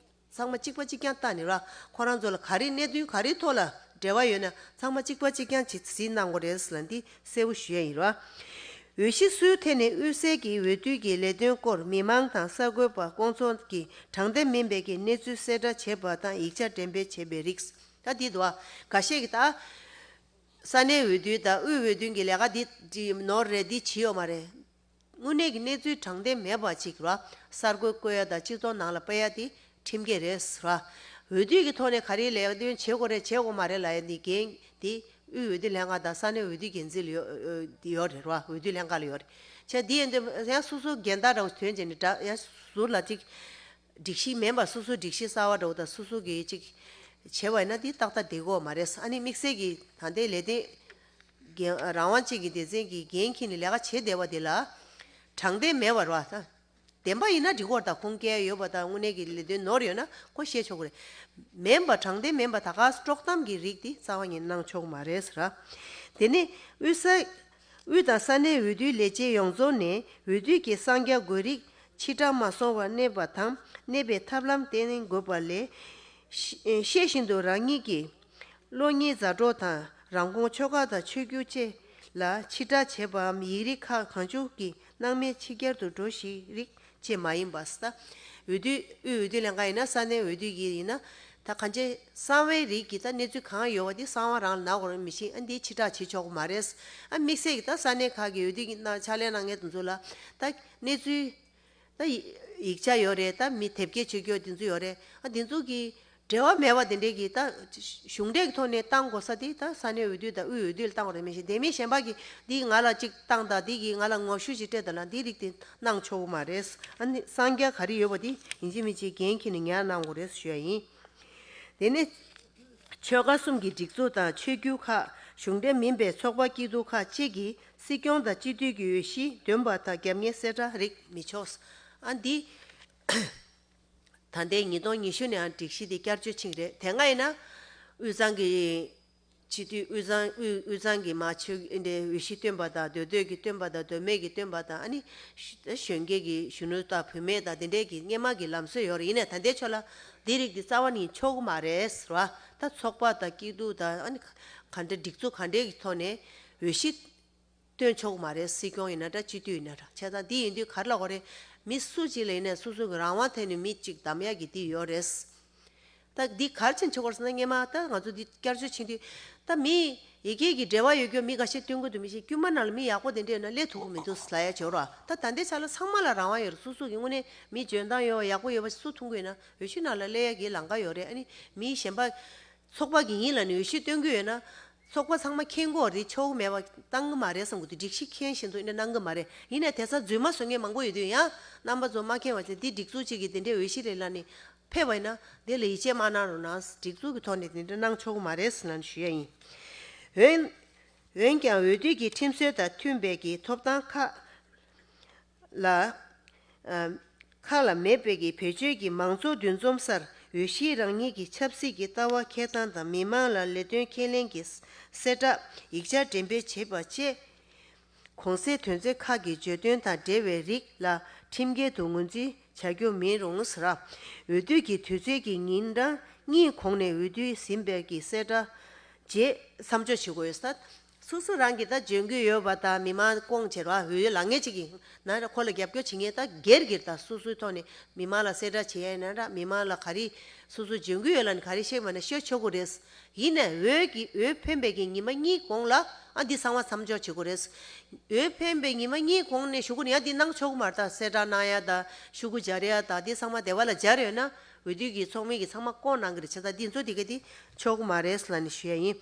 ཚང་མ་གཅིག་པ་གཅིག་རྐྱང་བལྟས་ནས་ར་ཁོ་རང་ཚོ་ལ་ག་རེ་གནད་དོན་ག་རེའི་ཐོག་ལ་འབྲེལ་བ་ཡོད་ན་ཚང་མ་གཅིག་པ་གཅིག་རྐྱང་བྱེད་གཟིགས་གནང་དགོས་རེད་ཟེར་ལ་འདི་གསལ་པོ་ཞུ་ཡ་ཡིན་ར། འོས་གཞི་སུའི་ཐད་ནས་དབུས་སའི་གི་འོས་བསྡུ་གི་ལས་དོན་སྐོར་མི་མང་དང་གསར་འགོད་པ་སྐོང་ཚོགས་ཀྱི་དྲང་བདེན་མིན་པའི་གི་གནས་ཚུལ་གསལ་བསྒྲགས་བྱེད་པ་དང་ཡིག་ཆ་འགྲེམས་སྤེལ་བྱེད་པའི་རིགས། ད་འདི་འདུག་ཨ། འགའ་ཤས་ཀྱིས་ད་ས་གནས་འོས་བསྡུ་དང་དབུས་འོས་བསྡུ་གི་ལས་ཀ་འདི་འདི་ནོར་རེད། འདི་བྱེད་ཡོད་མ་རེད། དངོས་གནས་ཀྱི་གནས་ཚུལ་དྲང་བདེན་མེད་པ་ཅིག་ར་གསར་འགོད་བཀོད་ཡ་དང་སྤྱི་ཚོགས་ནང་ལ་སྤེལ་ཡ་དེ་ཁྲིམས་འགལ་རེད་ར། འོས་བསྡུ་གི་ཐོག་ནས་ག་རེ་ལས་དོན་བྱེད་དགོས་རེད་བྱེད་དགོས་མ་རེད་ལབ་ཡ་འདི་འགན་འདི་དབུས་འོས་བསྡུ་ལྷན་ཁང་དང་ས་གནས་འོས་བསྡུ་འགན་འཛིན་ལ་ཡོད་ཡོད་རེད་ར། འོས་བསྡུ་ལྷན་ཁང་ལ་ཡོད་རེད། བྱས་འདི་ཡིན་དུས་ཡང་སོ་སོ་འགན་བདག་འདྲ་བོ་ཐོན་བྱས་ནས་འདྲ་ཡང་ཟུར་ལ་ཅིག་སྒྲིག་གཞི་མིན་པ་སོ་སོའི་སྒྲིག་གཞི་གསར་བ་འདྲ་བོ་དང་སོ་སོ་གི་ཅིག་བྱས་པ་ཡིན་ན་འདི་ཏག་ཏག་བསྡད་ཀྱི་ཡོད་མ་རེད། ཨ་ནི་དམིགས་བསལ་གྱི་ད་ལྟའི་ལས་དོན་ འགན་རང་དབང་ཅན་གྱི་སྡེ་ཚན་གྱི་འགན་འཁྱེར་ནས་ལས་ཀ་བྱེད་བསྡད་པ་དེ་ལ་དྲང་བདེན་མེད་པ་རེད་བ། བདེན་པ་ཡིན་ན་འགྲིག་གི་རེད། ད་ཁུངས་སྐྱེལ་ཡོད་པ་དང་དངོས་གནས་ཀྱི་ལས་དོན་ནོར་ཡོད་ན་ཁོ་བཤད་ཆོག་གི་རེད། མིན་པ་དྲང་བདེན་མིན་པ་ད་ག་དཀྲོག་གཏམ་གྱི་རིགས་དེ་རྩ་བ་ཉིད་གནང་ཆོག་གི་མ་རེད་ཟེར། དེ་ནས་དབུས་ས་དབུས་དང་ས་གནས་འོས་བསྡུའི་ལས་བྱེད་ཡོངས་རྫོགས་ནས་འོས་བསྡུ་གི་གསང་རྒྱ་དགོས་རིགས་ཕྱིར་བསྒྲགས་མ་སོང་བར་གནས་པ་དང་གནས་པའི་ཐབས་ལམ་བསྟེན་དགོས་པ་ལས། ཤེས་བཞིན་དུ་རང་ཉིད་ཀྱི་བློ་ངེས་མཛའ་གྲོགས་དང་རང་ཁོངས་ཆོལ་ཁ་དང་ཆོས་བརྒྱུད་བཅས་ལ་ཕྱིར་བསྒྲགས་བྱས་པའམ་ཡིག་རིགས་ཁག་གང་བྱུང་གིས་སྣང་མེད་ཕྱི་རྒྱལ་དུ་འགྲོ་ཞིག་རིགས་བཅས་མ་ཡིན་པ། ས་འོས་བསྡུ་དབུས་འོས་བསྡུ་ལྷན་ཁང་ཡིན་ན་ས་གནས་འོས་བསྡུ་གི་ཡིན་ན་ད་གང་ཅི་གསང་བའི་རིགས་ཀྱི་ད་གནས་ཚུལ་གང་ཡོད་པ་དེ་གསང་བ་རང་ལ་ནག་གོ་ར་མི་ཤེས། ཨ་འདི་ཕྱིར་བསྒྲགས་བྱེད་ཆོག་གི་མ་རེད། ཨ་དམིགས་བསལ་གྱི་ད་ས་གནས་ཁག་གི་འོས་བསྡུ་གི་ནང་ཕྱག་ལས་གནང་མཁན་དེ་ཚོ་ལ་ད་གནས་ཚུལ། ད་ཡིག་ཆ་ཡོད་རེད། ད་མི་དེབ་སྐྱེལ་བྱེད་རྒྱུ་དེ་ཚོ་ཡོད་རེད། ཨ་དེ་ཚོ་གི་འབྲེལ་བ་མེད་པ་དེ་འདྲས་ཀྱི་ད་གཞུང་འབྲེལ་གྱི་ཐོག་ནས་བཏང་དགོས་ས་དེ་ད་ས་གནས་འོས་བསྡུ་དང་དབུས་འོས་བསྡུ་ལ་བཏང་དགོས་རེད། མི་ཤེས། དེ་མིན་གཞན་པ་གི་འདི་ང་ལ་གཅིག་བཏང་དང་འདི་གི་ང་ལ་ངོ་བཤུས་ཅིག་སྤྲད་དང་ལ་འདི་རིགས་དེ་གནང་ཆོག་གི་མ་རེད། ཨ་ནི་གསང་རྒྱ་ག་རེ་ཡོད་པ་དེ་ཡིན་གཅིག་མིན་གཅིག་འགན་འཁྱེར་ནས་ཉར་གནང་དགོས་རེད་ཞུ་ཡ་ཡིན། དེ་ནས་ཆོལ་ཁ་གསུམ་གྱི་སྒྲིག་འཛུགས་དང་ཆོས་བརྒྱུད་ཁག་གཞུང་འབྲེལ་མིན་པའི་ཚོགས་པ་སྐྱིད་སྡུག་ཁག་བཅས་ཀྱིས་སྲིད་སྐྱོང་དང་སྤྱི་འཐུས་ཀྱི་འོས་གཞི་འདོན་པ་དང་རྒྱབ་གཉེར་གསལ་བསྒྲགས་རིགས་མི་ཆོག་ཨ་འདི་ད་ལྟའི་ཉིས་སྟོང་ཉི་ཤུ་ནས་ཨ་སྒྲིག་གཞི་འདི་བསྐྱར་བཅོས་ཕྱིན་རེད། དེ་སྔ་ཡིན་ན་དབུས་གཙང་གི་སྤྱི་འཐུས་དབུས་གཙང་དབུས་དབུས་གཙང་གི་མ་ཆོས་འདི་འོས་གཞི་བཏོན་པ་དང་། མདོ་སྟོད་ཀྱི་བཏོན་པ་དང་། མདོ་སྨད་ཀྱི་བཏོན་པ་དང་། ཨ་ནི་གཞོན་སྐྱེས་ཀྱི་གཞོན་ནུ་དང་བུད་མེད་དང་དེ་འདྲས་ཀྱི་སྔོན་མ་གི་ལམ་སྲོལ་ཡོད་རེད། ཡིན་ནའི་ད་ལྟའི་ཆོས་ལ་འདི་རིགས་འདི་རྩ་བ་ནས་ཆོག་གི་མ་རེད་ཟེར་བ། ད་ཚོགས་པ་དང་སྐྱིད་སྡུག་དང་ཨ་ནི་ག་འདྲ་སྒྲིག་འཛུགས་ག་འདྲའི་ཐོག་ནས་འོས་གཞི་བཏོན་ཆོག་གི་མ་རེད། སྲིད་སྐྱོང་ཡིན་ན་འདྲ་སྤྱི་འཐུས་ཡིན་ན་འདྲ། བྱས་ཙང་འདི་ཡིན་དུས་ག་རེ་ལབ་དགོས་རེད། མི་སུ་གཅིག་ལ་ཡིན་ནའི་སོ་སོ་གི་རང་དབང་ཐད་ནས་མི་གཅིག་བདམས་ཡག་གི་འདི་ཡོད་རེད། ད་འདི་ག་རེ་བྱས་ནས་བྱེད་དགོས་རེད་ཟེར་ན། སྔོན་མ་ད་ང་ཚོ་འདི་བསྐྱར་བཅོས་བྱེད་དུས་ད་མི་ཡི་གེ་གི་འབྲེལ་བ་ཡོད་རྒྱུ་མི་འགའ་ཤས་བཏོན་གྱི་འདུག་མི་ཤེས། དཀྱུས་མ་ནང་ལ་མི་ཡག་པོ་དེ་འདྲ་ཡོད་ན་སླེབས་ཐུབ་ཀྱི་མི་འདུག་ལབ་ཡ་བྱེད་རོགས། ད་ད་ལྟའི་ཆ་ལ་ཚང་མ་ལ་རང་དབང་ཡོད་རེད། སོ་སོ་གི་དངོས་གནས་མི་འཇོན་ཐང་ཡོད་པ་ཡག་པོ་ཡོད་པ་སུ་མཐོང་གི་ཡོད་ན་འོས་གཞི་ནང་ལ་སླེབས་ཡ་གི་ལམ་ཁ་ཡོད་རེད། ཨ་ནི་མི་གཞན་པ་ཚོགས་པ་གི་ཡིན་ལབ་ནས་འོས་གཞི་བཏོན་གྱི་ཡོད་ན་ཚོགས་པ་ཚང་མ་མཁྱེན་གྱི་ཡོད་རེད། ཆོག་གི་མེད་པ་བཏང་གི་མ་རེད་བསམ་གྱི་འདུག་སྒྲིག་གཞི་མཁྱེན་བཞིན་དུ་ཡིན་ན་གནང་གི་མ་རེད། ཡིན་ནའི་དེང་སང་རྫུན་མ་བཟོ་མཁན་མང་པོ་ཡོད་དུས་ཡང་རྣམ་པ་ཚོ་མ་མཁྱེན་པ་བྱས། འདི་སྒྲིག་འཛུགས་གཅིག་གིས་དེ་འདྲའི་འོས་གཞི་རེད་ལབ་ནས་ཕེབས་པ་ཡིན་ན་དེ་ལ་ཡིད་ཆེས་མ་གནང་རོགས་གནང་། སྒྲིག་འཛུགས་ཀྱི་ཐོག་ནས་དེ་འདྲ་གནང་ཆོག་གི་མ་རེད་ཟེར་ལབ་ནས་ཞུ་ཡ་ཡིན། འོན་འོན་ཀྱང་འོས་བསྡུ་གི་ཁྲིམས་སྲོལ་དང་མཐུན་པའི་གི་ཐོབ་ཐང་ཁག་ལ་ཨ་ཁག་ལ་མེད་པའི་གི་བེད་སྤྱོད་ཀྱིས་མང་ཚོགས་འདུ་འཛོམས་སར་འོས་གཞི་རང་ཉིད་ཀྱི་ཆབ་སྲིད་ཀྱི་ལྟ་བ་འཁྱེར་སྟངས་དང་མི་མང་ལ་ལས་དོན་ཁས་ལེན་གྱི་གསལ་བསྒྲགས་ཡིག་ཆ་འགྲེམས་སྤེལ་བྱེད་པ་བཅས། གོང་གསལ་དོན་ཚན་ཁག་གི་བརྗོད་དོན་དང་འབྲེལ་བའི་རིགས་ལ་ཁྲིམས་འགལ་དུ་ངོས་འཛིན་བྱ་རྒྱུ་མིན་རུང་ཟེར། འོས་བསྡུ་གི་དུས་ཚོད་ཀྱི་ཉིན་གྲངས་གཉིས་གོང་ནས་འོས་བསྡུ་ཟིན་པའི་གི་གསལ་བསྒྲགས་རྗེས་མཚམས་འཇོག་བྱེད་དགོས་ཟེར། སོ་སོ་རང་གིས་ད་འཇོན་གྱི་ཡོད་པ་དང་མི་མང་སྐོང་བྱེད་ར་འོས་ལངས་མཁན་ཅིག་གིས་ན་ར་ཁོ་ལ་རྒྱབ་སྐྱོར་བྱེད་མཁན་ད་སྒེར་གྱིས་ད་སོ་སོའི་ཐོག་ནས་མི་མང་ལ་གསལ་བསྒྲགས་བྱེད་ཡ་ཡིན་ན་ར། མི་མང་ལ་ག་རེ་སོ་སོ་འཇོན་གྱི་ཡོད་ལབ་ནས་ག་རེ་བཤད་མ་ན་ཤོད་ཆོག་གི་རེད། ཡིན་ནའི་འོས་ཀྱི་འོས་འཕེན་པའི་གི་ཉི་མ་གཉིས་གོང་ལ་ཨ་འདི་ཚང་མ་མཚམས་འཇོག་བྱེད་དགོས་རེད། འོས་འཕེན་པའི་ཉི་མ་གཉིས་གོང་ནས་ཞུ་གི་ནི་ཡ་འདི་གནང་ཆོག་གི་མ་རེད། ད་གསལ་བསྒྲགས་གནང་ཡ་ད་ཤོག་གུ་སྦྱར་ཡ་ད་འདི་ཚང་མ་སྡེ་བ་ལ་སྦྱར་ཡོད་ན་འོས་བསྡུ་གི་ཚོགས་མི་གི་ཚང་མ་བསྐོང་གནང་གི་རེད། བྱས་ཙང་འདི་ཚོ་དེ་ག་དེ་ཆོག་གི་མ་རེད་ལབ་ནས་ཞུ་ཡ་ཡིན།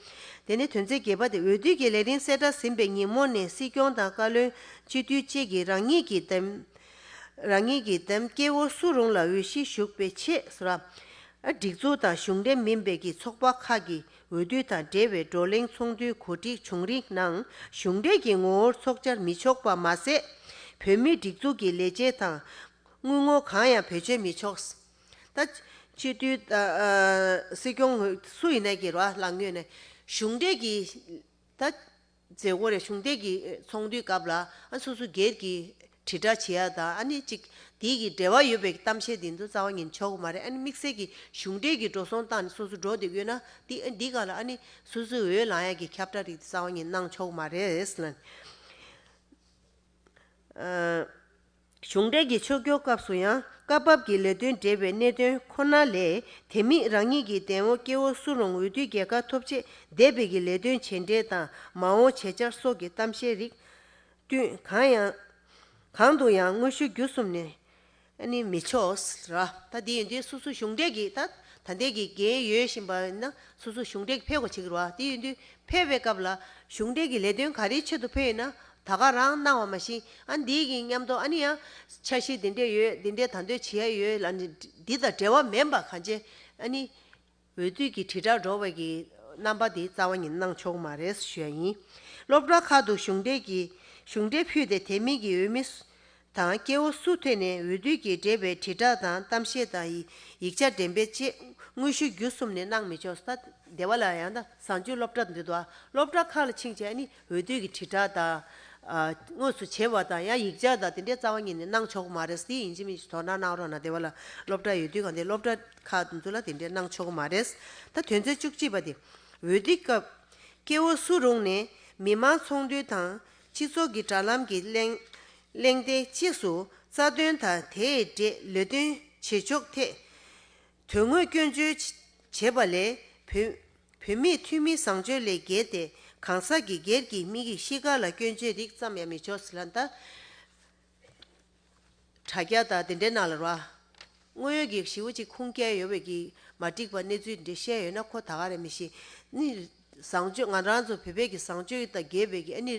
དེ་ནས་དོན་ཚན་བརྒྱད་པ་དེ་འོས་བསྡུ་གི་ལས་རིམ་གསལ་བསྒྲགས་ཟིན་པའི་ཉིན་མོ་ནས་སྲིད་སྐྱོང་དང་བཀའ་བློན་སྤྱི་འཐུས་བཅས་ཀྱིས་རང་ཉིད་ཀྱི་འདེམས་རང་ཉིད་ཀྱི་འདེམས་སྐྱེ་བོ་སུ་རུང་ལ་འོས་གཞི་ཞུགས་པའི་ཆེད་ཟེར་བ། ཨ་སྒྲིག་འཛུགས་དང་གཞུང་འབྲེལ་མིན་པའི་གི་ཚོགས་པ་ཁག་གི་འོས་བསྡུ་དང་འབྲེལ་བའི་བགྲོ་གླེང་ཚོགས་འདུའི་གོ་སྒྲིག་བྱུང་རིགས་ནང་གཞུང་འབྲེལ་གྱི་ངོ་བོར་ཚོགས་བཅར་མི་ཆོག་པ་མ་ཟད། བོད་མིའི་སྒྲིག་འཛུགས་ཀྱི་ལས་བྱེད་དང་དངུལ་ངོ་གང་ཡང་བེད་སྤྱོད་མི་ཆོག་ད་སྤྱི་འཐུས་ཨ་ཨ་སྲིད་སྐྱོང་སུ་ཡིན་ནའི་གི་ར་ལངས་ཡོད་ནའི་གཞུང་འབྲེལ་གྱི་ད། མཛད་སྒོ་རེ་གཞུང་འབྲེལ་གྱི་ཚོགས་འདུའི་སྐབས་ལ་ཨ་སོ་སོ་སྒེར་གྱི་དྲིལ་བསྒྲགས་བྱེད་ཡ་དང་ཨ་ནི་གཅིག་དེའི་གི་འབྲེལ་བ་ཡོད་པའི་གཏམ་བཤད་དེ་ཚོ་རྩ་བ་ཉིད་ཆོག་གི་མ་རེད། ཨ་ནི་དམིགས་བསལ་གྱི་གཞུང་འབྲེལ་གྱི་འགྲོ་སོང་བཏང་ནས་སོ་སོ་འགྲོ་བསྡད་ཡོད་ན་དེ་འདི་ག་ལ་ཨ་ནི་སོ་སོའི་འོས་ལངས་ཡ་གི་ཁྱབ་བསྒྲགས་རིགས་དེ་རྩ་བ་ཉིད་གནང་ཆོག་གི་མ་རེད་ལབ། གཞུང་འབྲེལ་གྱི་ཕྱོགས་སྐྱོར་སྐབས་སུ་ཡང་སྐབས་བབ་ཀྱི་ལས་དོན་འབྲེལ་བའི་གནད་དོན་ཁོ་ན་ལས་དེ་མིན་རང་ཉིད་ཀྱི་འདེམས་འོག་སྐྱེ་བོ་སུ་རུང་འོས་བསྡུའི་རྒྱལ་ཁ་ཐོབ་ཆེད་འདས་པའི་གི་ལས་དོན་བྱས་འབྲས་དང་མ་འོངས་བྱེད་འཆར་སོགས་ཀྱི་གཏམ་བཤད་རིགས་བསྟུན་གང་ཡང་གང་དུ་ཡང་དངོས་ཤུགས་བརྒྱུད་གསུམ་ནས་ཨ་ནི་མི་ཆོག་ར། ད་དེ་ཡིན་དུས་སོ་སོ་གཞུང་འབྲེལ་གྱི་ད་ད་ལྟའི་གི་འགན་ཡོད་བཞིན་པ་ཡིན་ན་སོ་སོ་གཞུང་འབྲེལ་གྱི་ཕེབས་དགོས་བྱེད་ཀྱི་རེད་བ། དེ་ཡིན་དུས་ཕེབས་པའི་སྐབས་ལ་གཞུང་འབྲེལ་གྱི་ལས་དོན་ག་རེའི་ཆེད་དུ་ཕེབས་ཡོད་ན། ད་ག་རང་གནང་བ་མ་ཤེས། ཨ་འདིའི་གི་མཉམ་དུ་ཨ་ནི་ཡང་འཆར་གཞི་འདི་འདྲས་ཡོད། འདི་འདྲས་ད་འདོད་བྱེད་ཡ་ཡོད་ལབ་ནི་འདི་དང་འབྲེལ་བ་མིན་པ་གང་ཅི་ཨ་ནི་འོས་བསྡུ་གི་དྲིལ་བསྒྲགས་འགྲོ་བའི་གི་རྣམ་པ་དེ་རྩ་བ་ཉིད་གནང་ཆོག་མ་རེད་ཞུ་ཡ་ཡིན། སློབ་གྲྭ་ཁག་ཏུ་གཞུང་འབྲེལ་གྱི་གཞུང་འབྲེལ་ཕུལ་ཏེ། དེ་མིན་གྱི་འོས་མི་དང་སྐྱེ་བོ་སུ་ཐོན་ནས་འོས་བསྡུ་གྱིས་འབྲེལ་བའི་དྲིལ་བསྒྲགས་དང་གཏམ་བཤད་དང་ཡིག་ཆ་འགྲེམས་སྤེལ་བཅས་དངོས་ཤུགས་བརྒྱུད་གསུམ་ནས་གནང་མི་ཆོག་ད་སྡེ་བ་ལ་ཡང་ད་བཟང་སྤྱོད་སློབ་གྲྭ་འདི་དང་སློབ་གྲྭ་ཁག་ལ་ཕྱིན་བྱས་ནི་འོས་བསྡུ་གི་དྲིལ་བསྒྲགས་དང་། ཨ། དངོས་སུ་བྱེད་པ་དང་ཡང་ཡིག་ཆ་དང་དེ་འདྲའི་རྩ་བ་ཉིད་ནས་གནང་ཆོག་གི་མ་རེད། དེ་ཡིན་གཅིག་མིན་གཅིག་དོ་སྣང་གནང་རོགས་གནང་། སྡེ་བ་ལ་སློབ་གྲྭ་འོས་བསྡུ་གང་དེ་སློབ་གྲྭ་ཁག་དེ་ཚོ་ལ་དེ་འདྲའི་གནང་ཆོག་གི་མ་རེད། ད་དོན་ཚན་བཅུ་གཅིག་པ་དེ། འོས་བསྡུའི་སྐབས་སྐྱེ་བོ་སུ་རུང་ནས་མི་མང་ཚོགས་འདུ་དང་སྤྱི་ཚོགས་ཀྱི་དྲ་ལམ་གྱི་གླེང་གླེང་སྟེགས་ཕྱིས་སུ་རྩ་དོན་དང་དེའི་འབྲེལ་ལས་དོན་བྱེད་ཕྱོགས་ཐད་དོན་དངོས་སྐྱོན་བརྗོད་བྱེད་པ་ལས། བོད་བོད་མིའི་འཐུས་མི་བཟང་སྤྱོད་ལས་བརྒལ་ཏེ་གང་ཟག་གི་སྒེར་གྱི་མི་གི་གཤིས་ཀ་ལ་སྐྱོན་བརྗོད་རིགས་ཙམ་ཡང་མི་ཆོག་ཟེར་ལ། ད་དྲ་རྒྱ་དང་དེ་འདྲའི་ནང་ལ་ར། དངོས་ཡོད་ཀྱི་ཞེ་པོ་ཅིག་ཁུངས་སྐྱེལ་ཡོད་པའི་གི་མ་འགྲིག་པ་གནས་ཚུལ་འདི་བཤད་ཡོད་ན་ཁོ་ད་ག་རེ་མི་ཤེས་ནི། བཟང་སྤྱོད་ང་རང་ཚོ་བོད་པའི་གི་བཟང་སྤྱོད་དང་འགལ་བའི་གི་ཨ་ནི་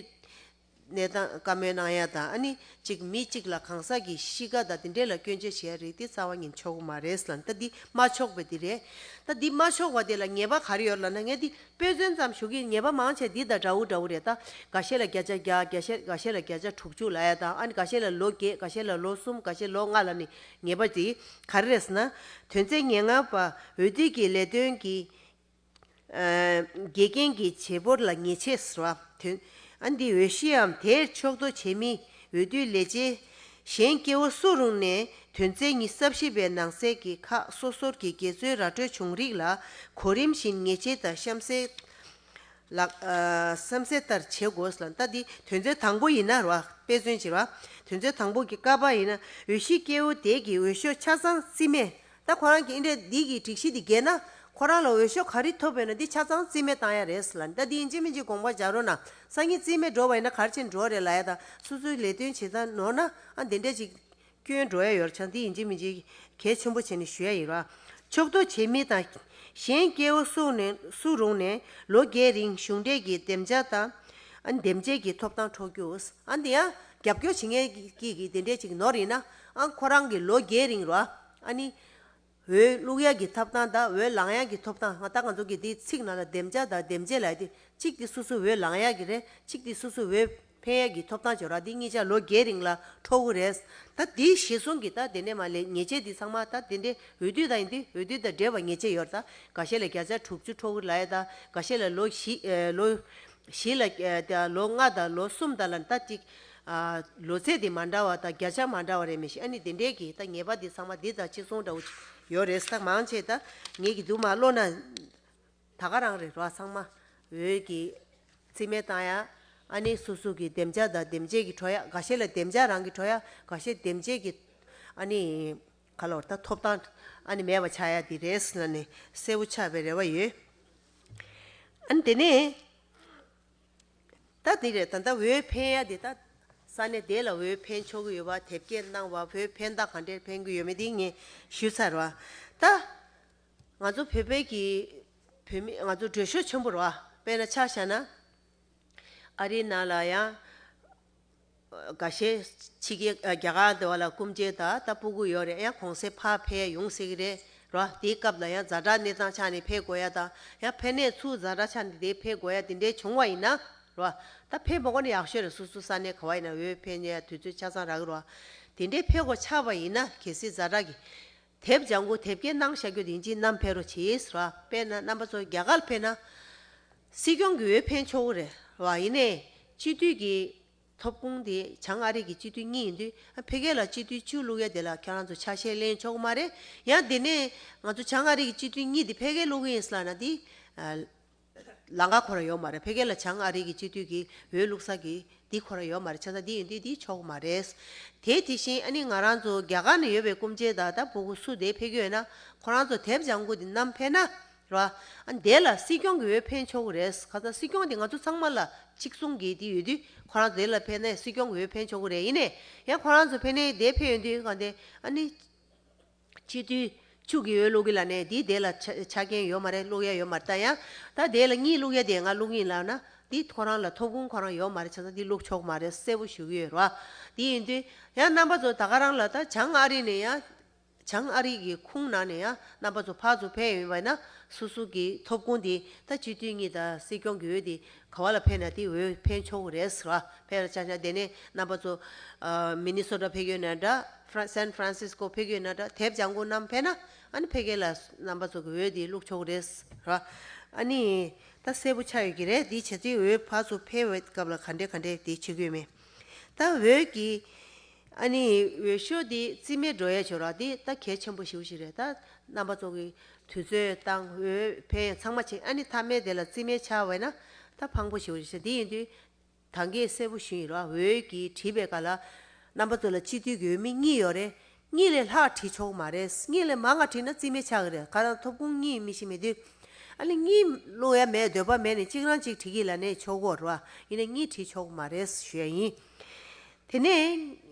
གནས་སྟངས་བཀའ་མོལ་གནང་ཡ་དང་ཨ་ནི་ཅིག་མི་གཅིག་ལ་གང་ཟག་གི་གཤིས་ཀ་དང་དེ་འདྲའི་ལ་སྐྱོན་བརྗོད་བྱེད་ཡ་རེད། དེ་རྩ་བ་ཉིད་ཆོག་གི་མ་རེད་ལ། ད་འདི་མ་ཆོག་པའི་དེ་རེད། ད་འདི་མ་ཆོག་པ་དེ་ལ་ཉེས་པ་ག་རེ་ཡོད་ལབ་ན། ངས་འདི་དཔེ་མཚོན་ཙམ་ཞུ་གི། ཉེས་པ་མང་ཆེ་འདི་དང་འདྲ་བོ་འདྲ་བོ་རེད། ད་འགའ་ཤས་ལ་བརྒྱ་ཆ་བརྒྱ། བརྒྱ་ཤས་འགའ་ཤས་ལ་བརྒྱ་ཆ་དྲུག་ཅུ་ལབ་ཡ་དང་། ཨ་ནི་འགའ་ཤས་ལ་ལོ་བརྒྱད། འགའ་ཤས་ལ་ལོ་གསུམ། འགའ་ཤས་ལོ་ལྔ་ལ་ནི། ཉེས་པ་དེ་ག་རེ་རེད་ཟེར་ན། དོན་ཚན་ཉེར་ལྔ་པ། འོས་བསྡུ་གི་ལས་དོན་གྱི་ཨ་འགལ་རྐྱེན་གྱི་བྱེད་པོ་ལ་ཉེས་ཆད་ཟེར་བ་དོན། ཨ་འདི་འོས་གཞིའམ་དེར་ཕྱོགས་གཏོགས་བྱེད་མི་འོས་བསྡུ་ལས་བྱེད་གཞན་སྐྱེ་བོ་སུ་རུང་ནས་དོན་ཚན་ཉི་ཤུ་རྩ་བཞི་པའི་ནང་གསེས་ཀྱི་ཁག་སོ་སོར་གྱི་འགལ་འཛོལ་ར་སྤྲོད་བྱུང་རིགས་ལ་གོ་རིམ་བཞིན་ཉེས་ཆད་དང་གཤམ་གསལ་ལགས། ཨ་གཤམ་གསལ་ལྟར་བྱེད་དགོས་ལ། ད་འདི་དོན་ཚན་དང་པོ་ཡིན་ན་ར། དཔེ་མཚོན་བྱེད་ར། དོན་ཚན་དང་པོ་གི་ཀ་པ་ཡིན་ན། འོས་གཞི་སྐྱེ་བོ་དེ་གི་འོས་ཤོག་ཆ་ཚང་རྩིས་མེད། ད་ཁོ་རང་གི་ཨིན་འདྲ་འདི་གི་སྒྲིག་གཞི་འདི་འགལ་ན། ཁོ་རང་ལ་འོས་ཤོག་ག་རེ་ཐོབ་ཡོད་ན་འདི་ཆ་ཚང་རྩིས་མེད་བཏང་ཡ་རེད་ལ། ད་འདི་ཡིན་གཅིག་མིན་གཅིག་དགོངས་པ་འཇགས་རོགས་གནང་། སང་ཉིན་རྩིས་མེད་འགྲོ་བ་ཡིན་ན་ག་རེ་བྱས་འགྲོ་རེད་ལབ་ཡ་དང་། སོ་སོའི་ལས་དོན་བྱེད་སྟངས་ནོར་ན་ཨ་འདི་འདྲ་ཅིག་སྐྱོན་འགྲོ་ཡ་ཡོད་ཆ། འདི་ཡིན་གཅིག་མིན་གཅིག་གལ་ཆེན་པོ་བྱས་ནས་ཞུ་ཡ་ཡིན་ར། ཕྱོགས་གཏོགས་བྱེད་མི་དང་གཞན་སྐྱེ་བོ་སུ་ནས་སུ་རུང་ནས་ལོ་བརྒྱད་རིང་གཞུང་འབྲེལ་གྱི་འདེམས་བྱ་དང་ཨ་འདེམས་བྱེད་ཀྱི་ཐོབ་ཐང་འཕྲོག་རྒྱུ། ཨ་འདི་ཡང་རྒྱབ་སྐྱོར་བྱེད་མཁན་གྱི་གི་འདི་འདྲ་ཅིག་ནོར་ཡིན་ན། ཨ་ཁོ་རང་གི་ལོ་བརྒྱད་རིང་ར་ཨ་ནི། འོས་བླུག་ཡག་གི་ཐོབ་ཐང་དང་འོས་ལངས་ཡག་གི་ཐོབ་ཐང་། ང་ད་ང་ཚོ་གི་དེའི་ཚིག་ནང་ལ་འདེམས་བྱ་དང་འདེམས་བྱེད་ལབ་དེ། གཅིག་དེ་སོ་སོ་འོས་ལངས་ཡག་གི་རེད། གཅིག་དེ་སོ་སོ་འོས་འཕེན་ཡག་གི་ཐོབ་ཐང་ཅིག་ཡོད་ར། དེ་གཉིས་ཆ་ལོ་བརྒྱད་རིང་ལ་འཕྲོག་གི་རེད། ད་དེའི་གཞི་བཟུང་གི་ད་དེ་ནས་མ་ལས་ཉེས་ཆད་དེ་ཚང་མ་ད་དེ་འདྲའི་འོས་བསྡུ་ད་ཡིན་དུས་འོས་བསྡུ་དང་འབྲེལ་བ་ཉེས་ཆད་ཡོད་ར། ད་འགའ་ཤས་ལ་བརྒྱ་ཆ་དྲུག་ཅུ་འཕྲོག་གི་ལབ་ཡ་ད། འགའ་ཤས་ལ་ལོ་བཞི་ཨེ་ལོ་བཞི་ལ་ཨེ་ད་ལོ་ལྔ་དང་ལོ་གསུམ་དང་ལ་ད་ཅིག་ཨ་ལོ་ཚད་དེ་མ་འདྲ་བ་དང་བརྒྱ་ཆ་མ་འདྲ་བ་རེད་མི་ཤེས། ཨ་ནི་དེ་འདྲའི་གི་ད་ཉེས་པ་འདི་ཚང་མ་འདི་དང་གཅིག་མཚུངས་འདྲ་བོ་ཡོད་རེད། ད་མང་ཆེ་ད་ངེད་ཀྱི་འདུག་མ་བློ་ན་ད་ག་རང་རེད་རོ། ཚང་མ་འོས་ཀྱི་རྩིས་མེད་བཏང་ཡ། ཨ་ནི་སོ་སོ་གི་འདེམས་བྱ་དང་འདེམས་བྱེད་ཀྱི་འཕྲོག་ཡ། འགའ་ཤས་ལ་འདེམས་བྱ་རང་གི་འཕྲོག་ཡ། འགའ་ཤས་འདེམས་བྱེད་ཀྱི་ཨ་ནི་ག་ལོར་ད་ཐོབ་ཐང་ཨ་ནི་མེད་པ་ཆགས་ཡ་འདི་རེད་ཟེར་ནས་གསལ་པོ་ཆགས་པའི་རེ་བ་ཡོད། ཨ་ནི་དེ་ནས། ད་འདི་རེད། ད་ལྟ་འོས་འཕེན་ཡ་དེ་ད་ས་གནས་དེ་ལ་འོས་འཕེན་ཆོག་གི་ཡོད་པ། དེབ་སྐྱེལ་གནང་བ། འོས་འཕེན་སྟངས་ག་འདྲས་འཕེན་གི་ཡོད་མེད་དེ་ངས་ཞུས་ཚར་བ། ད་ང་ཚོ་བོད་པའི་གི་བོད་མི་ང་ཚོ་འགྲོ་ཤོག་ཆེན་པོ་རེད་བ། དཔེར་ན་ཆ་བཞག་ན་ཨ་རིའི་ནང་ལ་ཡང་འགའ་ཤས་ཕྱི་རྒྱལ་རྒྱ་གར་དེ་བ་ལ་སྐུ་མཇལ་ད་ད་སྤུ་གུ་ཡོད་རེད། ཡང་གོང་གསལ་ཕར་ཕེབས་ཡ་ཡོང་སྲིད་གི་རེད་རེད་བ། དེའི་སྐབས་ལ་ཡང་ཛ་དྲག་གནས་སྟངས་ཆགས་ནས་ཕེབས་དགོས་ཡ་དང་། ཡང་ཕེབས་གནས་ཚུར་ཛ་དྲག་ཆགས་ནས་དེ་ཕེབས་དགོས་ཡ་དེ་འདྲའི་བྱུང་བ་ཡིན་ན་རེད་བ། ད་ཕེབས་མ་དགོས་ན་ཡག་ཤོས་རེད། སོ་སོ་ས་གནས་ག་བ་ཡིན་ན་འོས་འཕེན་ཡ་དུས་ཚོད་ཆ་ཚང་རག་གི་རེད་བ། དེ་འདྲའི་ཕེབས་དགོས་ཆགས་པ་ཡིན་ན་གལ་སྲིད་ཛ་དྲག་གི་དེབ་ལྗང་ཁུ་དེབ་སྐྱེལ་གནང་བཞག་རྒྱུ་དེ་ཡིན་གཅིག་ནམ་ཕེབས་རོགས་བྱེད་རེད་བ། དཔེར་ན་རྣམ་པ་ཚོ་རྒྱ་གར་ཕེབས་ན་སྲིད་སྐྱོང་གི་འོས་འཕེན་ཆོག་གི་རེད་བ། ཡིན་ནའི་སྤྱི་འཐུས་ཀྱི་ཐོབ་ཁུངས་དེ་བྱང་ཨ་རི་གི་སྤྱི་འཐུས་གཉིས་ཡིན་དུས། ཨ་ཕ་གི་ལ་སྤྱི་འཐུས་བཅུ་བླུག་ཡ་དེ་ལ་ཁྱེད་རང་ཚོ་ཆ་ཤས་ལེན་ཆོག་གི་མ་རེད། ཡང་དེ་ནས་ང་ཚོ་བྱང་ཨ་རི་གི་སྤྱི་འཐུས་གཉིས་དེ་ཕ་གིར་བླུག་གི་ཡིན་ཟེར་ལབ་ན་དེ་ཨ་ལམ་ཁ་ཁོ་རང་ཡོད་མ་རེད། ཕ་གི་ལ་བྱང་ཨ་རི་གི་སྤྱི་འཐུས་ཀྱི་འོས་བླུག་ས་གི་དེ་ཁོ་རང་ཡོད་མ་རེད། བྱས་ཙང་དེ་ཡིན་དུས་དེ་ཆོག་གི་མ་རེད། དེ་དེ་བཞིན་ཨ་ནི་ང་རང་ཚོ་རྒྱ་གར་ནས་ཡོད་པའི་སྐུ་མཆེད་དང་ད་སྤུ་གུ་སུ་དེ་ཕེབས་ཀྱི་ཡོད་ན་ཁོ་རང་ཚོ་དེབ་ལྗང་ཁུ་དེ་བསྣམས་ཕེབས་ན། རེད་བ། ཨ་དེ་ལ་སྲིད་སྐྱོང་གི་འོས་འཕེན་ཆོག་གི་རེད། ཁ་སང་སྲིད་སྐྱོང་དེ་ང་ཚོ་ཚང་མ་ལ་གཅིག་མཚུངས་ཀྱི་དེ་ཡོད་དུས་ཁོ་རང་ཚོ་དེ་ལ་ཕེབས་ནས་སྲིད་སྐྱོང་གི་འོས་འཕེན་ཆོག་གི་རེད། ཡིན་ནའི་ཡང་ཁོ་རང་ཚོ་ཕེབས་ནས་དེ་ཕེབས་ཡོང་དུས་གང་དེ་ཨ་ནི་སྤྱི་འཐུས་བཅུ་གི་འོས་བླུག་གི་ལབ་ནས་དེ་དེ་ལ་ཆ་ཆ་རྐྱེན་ཡོད་མ་རེད། བླུག་ཡ་ཡོད་མ་རེད། ད་ཡང་ད་དེ་ལ་གཉིས་བླུག་ཡ་དེ་ང་བླུག་གི་ཡིན་ལབ་ན་དེ་ཁོ་རང་ལ་ཐོབ་ཁུངས་ཁོ་རང་ཡོད་མ་རེད། བྱས་ཙང་དེ་བླུག་ཆོག་གི་མ་རེད། གསལ་པོ་ཞུ་གི་ཡོད་རེད་བ། དེ་ཡིན་དུས་ཡང་རྣམ་པ་ཚོ་ད་ག་རང་ལ་ད་བྱང་ཨ་རི་ནས་ཡང་། བྱང་ཨ་རི་གི་ཁོངས་ནང་ནས་ཡང་རྣམ་པ་ཚོ་ཕར་ཚུར་ཕེབས་ཡོང་བ་ཡིན་ན། སོ་སོ་གི་ཐོབ་ཁུངས་དེ་ད་སྤྱི་འཐུས་གཉིས་དང་སྲིད་སྐྱོང་གི་འོས་དེ་ག་བ་ལ་ཕེབས་ན་དེ་འོས་འཕེན་ཆོག་གི་རེད་ཟེར་བ། ཕེབས་ལ་ཆ་ཆ་དེ་ནས་རྣམ་པ་ཚོ་ཨ་མི་ནི་སོ་ཊ་ཕེབས་ཀྱི་ཡོད་ན་འདྲ། ཧྥ་རན་སན་ཧྥ་རན་སིས་ཀོ་ཕེབས་ཀྱི་ཡོད་ན་འདྲ། དེབ་ལྗང་ཁུ་བསྣམས་ཕེབས་ན་ཨ་ནི་ཕ་གི་ལ་རྣམ་པ་ཚོ་གི་འོས་དེ་བླུག་ཆོག་གི་རེད་ཟེར་བ། ཨ་ནི་ད་གསལ་པོ་ཆགས་ཡོད་ཀྱི་རེད། དེ་བྱས་ཙང་འོས་ཕར་ཚུར་འཕེན་པའི་སྐབས་ལ་ག་འདྲས་ག་འདྲས་དེ་བྱེད་དགོས་མེད། ད་འོས་ཀྱི་ཨ་ནི་འོས་ཤོག་འདི་རྩིས་མེད་འགྲོ་ཡས་བྱོས་རོགས། འདི་ད་གལ་ཆེན་པོ་ཞེ་པོ་ཞིག་རེད། ད་རྣམ་པ་ཚོ་གི་དུས་ཚོད་བཏང་། འོས་འཕེན་ཚང་མ་བྱེད། ཨ་ནི་མཐའ་མའི་དེ་ལ་རྩིས་མེད་ཆགས་པ་ཡིན་ན་ད་ཕངས་པོ་ཞེ་པོ་ཞིག་རེད། འདི་ཡིན་དུས་ད་གིན་གསལ་པོ་ཞུས་ཡིན་རོགས། འོས་ཀྱི་བྲིས་པའི་སྐབས་ལ་རྣམ་པ་ཚོ་ལ་སྤྱི་འཐུས་ཀྱི་འོས་མི་གཉིས་ཡོད་རེད། གཉིས་ལས་ལྷག་བྲིས་ཆོག་མ་རེད། གཉིས་ལས་མང་བ་བྲིས་ན་རྩིས་མེད་ཆགས་ཀྱི་རེད། ག་རང་ཐོབ་ཁུངས་གཉིས་མི་ཤེས་མེད་དུས། ཨ་ནི་གཉིས་བླུག་ཡ་མེད། འདོད་པ་མེད་ནས་གཅིག་རང་གཅིག་བྲིས་ཀྱི་ལ་ནས་ཆོག་གོ་ར། ཡིན་ནའི་གཉིས་བྲིས་ཆོག་མ་རེད་ཞུ་ཡ་ཡིན། དེ་ནས་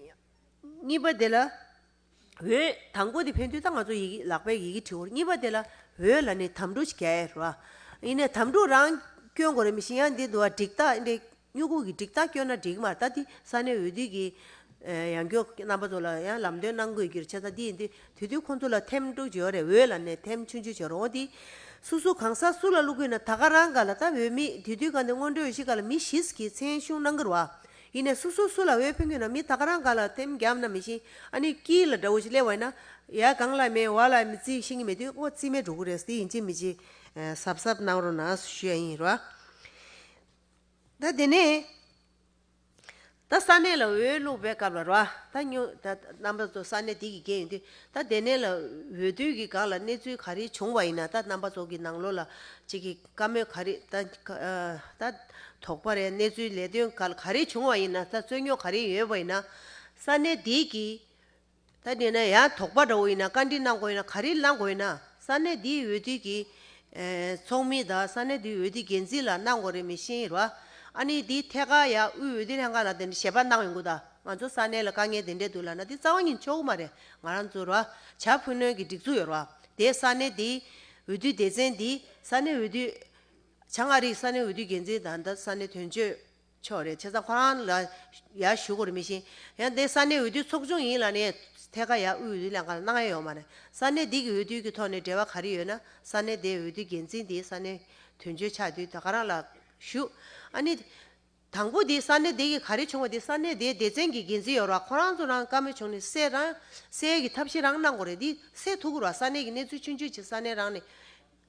གཉིས་པ་དེ་ལ་འོས་དང་པོ་དེ་འཕེན་དུས་ད་ང་ཚོ་ཡི་གེ་ལག་པའི་ཡི་གེ་བྲིས་འོར། གཉིས་པ་དེ་ལ་འོས་ལ་ནས་དམ་ཕྲུག་ཅིག་རྒྱག་ཡ་ར། ཡིན་ནའི་དམ་ཕྲུག་རང་སྐྱོན་དགོས་རེད་མི་ཤེས། ཡང་འདི་འདུག་བ། འགྲིག་རྟགས་འདི་སྨྱུ་གུ་གི་འགྲིག་རྟགས་སྐྱོན་ན་འགྲིག་མ་རེད། ད་འདི་ས་གནས་འོས་བསྡུ་གི་ཡང་སྐྱོ་རྣམ་པ་ཚོ་ལ་ཡང་ལམ་སྟོན་གནང་དགོས་ཀྱི་རེད། བྱས་ཙང་འདི་ཡིན་དུས་དེ་དུས་ཁོང་ཚོ་ལ་ཐེམ་དཀྲུག་བྱེད་ཡོད་རེད། འོས་ལ་ནས་ཐེམ་ཆུང་ཆུང་བྱེད་རོགས། འདི་སོ་སོ་གང་ཟག་སུ་ལ་བླུག་དགོས་ན་ད་ག་རང་ག་ལ། ད་འོས་མི་དེ་དུས་ག་འདི་སྔོན་འགྲོའི་འོས་གཞི་ག་ལ་མི་བཞི་གི་མཚན་གཞུང་གནང་གི་རེད་བ། ཡིན་ནའི་སོ་སོ་སུ་ལ་འོས་འཕེན་དགོས་ན་མི་ད་ག་རང་ག་ལ་ཐེམ་བརྒྱབ་ན་མི་ཤེས། ཨ་ནི་དཀྱིལ་ལ་འདྲ་བོ་ཞིག་སླེབས་པ་ཡིན་ན་ཡ་གང་ལ་མེད་བ་ལ་མི་རྩིས་ཤེས་ཀྱི་མེད་དུས་ཨོ་རྩིས་མེད་འགྲོ་གི་རེད། དེ་ཡིན་གཅིག་མིན་གཅིག་གཟབ་གཟབ་གནང་རོགས་གནང་ཞུ་ཡ་ཡིན་ར། ད་དེ་ནས་ད་ས་གནས་ལ་འོས་བླུག་པའི་སྐབས་ལ་ར། ད་སྨྱོ་ད་རྣམ་པ་ཚོ་ས་གནས་འདི་གི་འགན་ཡིན་དུས། ད་དེ་ནས་ལ་འོས་བསྡུ་གི་སྒང་ལ་གནས་ཚུལ་ག་རེ་བྱུང་བ་ཡིན་ན། ད་རྣམ་པ་ཚོ་གི་ནང་ལོགས་ལ་གཅིག་གི་བཀའ་མོལ་ག་རེ། ད་ད་དོགས་པ་རེད། གནས་ཚུལ་ལས་དོན་ག་ག་རེ་བྱུང་བ་ཡིན་ན། ད་རྩོད་རྙོག་ག་རེ་ཡོད་པ་ཡིན་ན། ས་གནས་འདི་གི་ད་འདི་ན་ཡང་དོགས་པ་འདྲ་བོ་ཡིན་ན་བཀའ་འདྲི་གནང་དགོས་ཡིན་ན་ག་རེ་གནང་དགོས་ཡིན་ན། ས་གནས་འདིའི་འོས་བསྡུ་གི་ཨེ་ཚོགས་མི་དང་ས་གནས་འདིའི་འོས་བསྡུ་འགན་འཛིན་ལ་གནང་དགོས་རེད་མི་ཤེས་ར། ཨ་ནི་འདི་ཐད་ཀར་ཡ་དབུས་འོས་བསྡུ་ལྷན་ཁང་ལ་དེ་འདྲ་ཞལ་པར་གནང་ཡོང་གི། ད་ང་ཚོ་ས་གནས་ལ་དཀའ་ངལ་དེ་འདྲས་འདུག་ལབ་ན་དེ་རྩ་བ་ཉིད་ཆོག་གི་མ་རེད། ང་རང་ཚོ་ར། བྱ་ཕུ་ནུའི་གི་སྒྲིག་འཛུགས་ཡོད་ར། དེ་ས་གནས་འདི་འོས་བསྡུ་སྡེ་ཚན་འདི་ས་གནས་འོས་བསྡུ་བྱང་ཨ་རིའི་ས་གནས་འོས་བསྡུ་འགན་འཛིན་དང་ད་ས་གནས་དོན་གཅོད་མཆོག་རེད། བྱས་ཙང་ཁོ་རང་ལ་ཡར་ཞུ་དགོས་རེད་མི་ཤེས། ཡང་དེ་ས་གནས་འོས་བསྡུ་ཚོགས་ཆུང་ཡིན་ལབ་ནས་ཐད་ཀར་ཡར་དབུས་འོས་བསྡུ་ལྷན་ཁང་ལ་གནང་ཡ་ཡོད་མ་རེད། ས་གནས་འདི་གི་འོས་བསྡུ་གི་ཐོག་ནས་འབྲེལ་བ་ག་རེ་ཡོད་ན། ས་གནས་དེའི་འོས་བསྡུ་འགན་འཛིན་དེ་ས་གནས་དོན་གཅོད་ཆགས་དུས་ད་ག་རང་ལ་ཞུ། ཨ་ནི་དང་པོ་དེ་ས་གནས་དེ་གི་ག་རེ་བྱུང་བ་དེ་ས་གནས་དེའི་སྡེ་ཚན་གྱི་འགན་འཛིན་ཡོད་ར། ཁོ་རང་ཚོ་རང་བཀའ་མོལ་བྱུང་ནས་གསལ་རང་གསལ་གྱི་ཐབས་ཤེས་རང་གནང་དགོས་རེད། དེ་གསལ་ཐུབ་ཀྱི་ར། ས་གནས་ཀྱི་གནས་ཚུལ་ཆུང་ཆུང་ཅིག་ས་གནས་རང་ནས་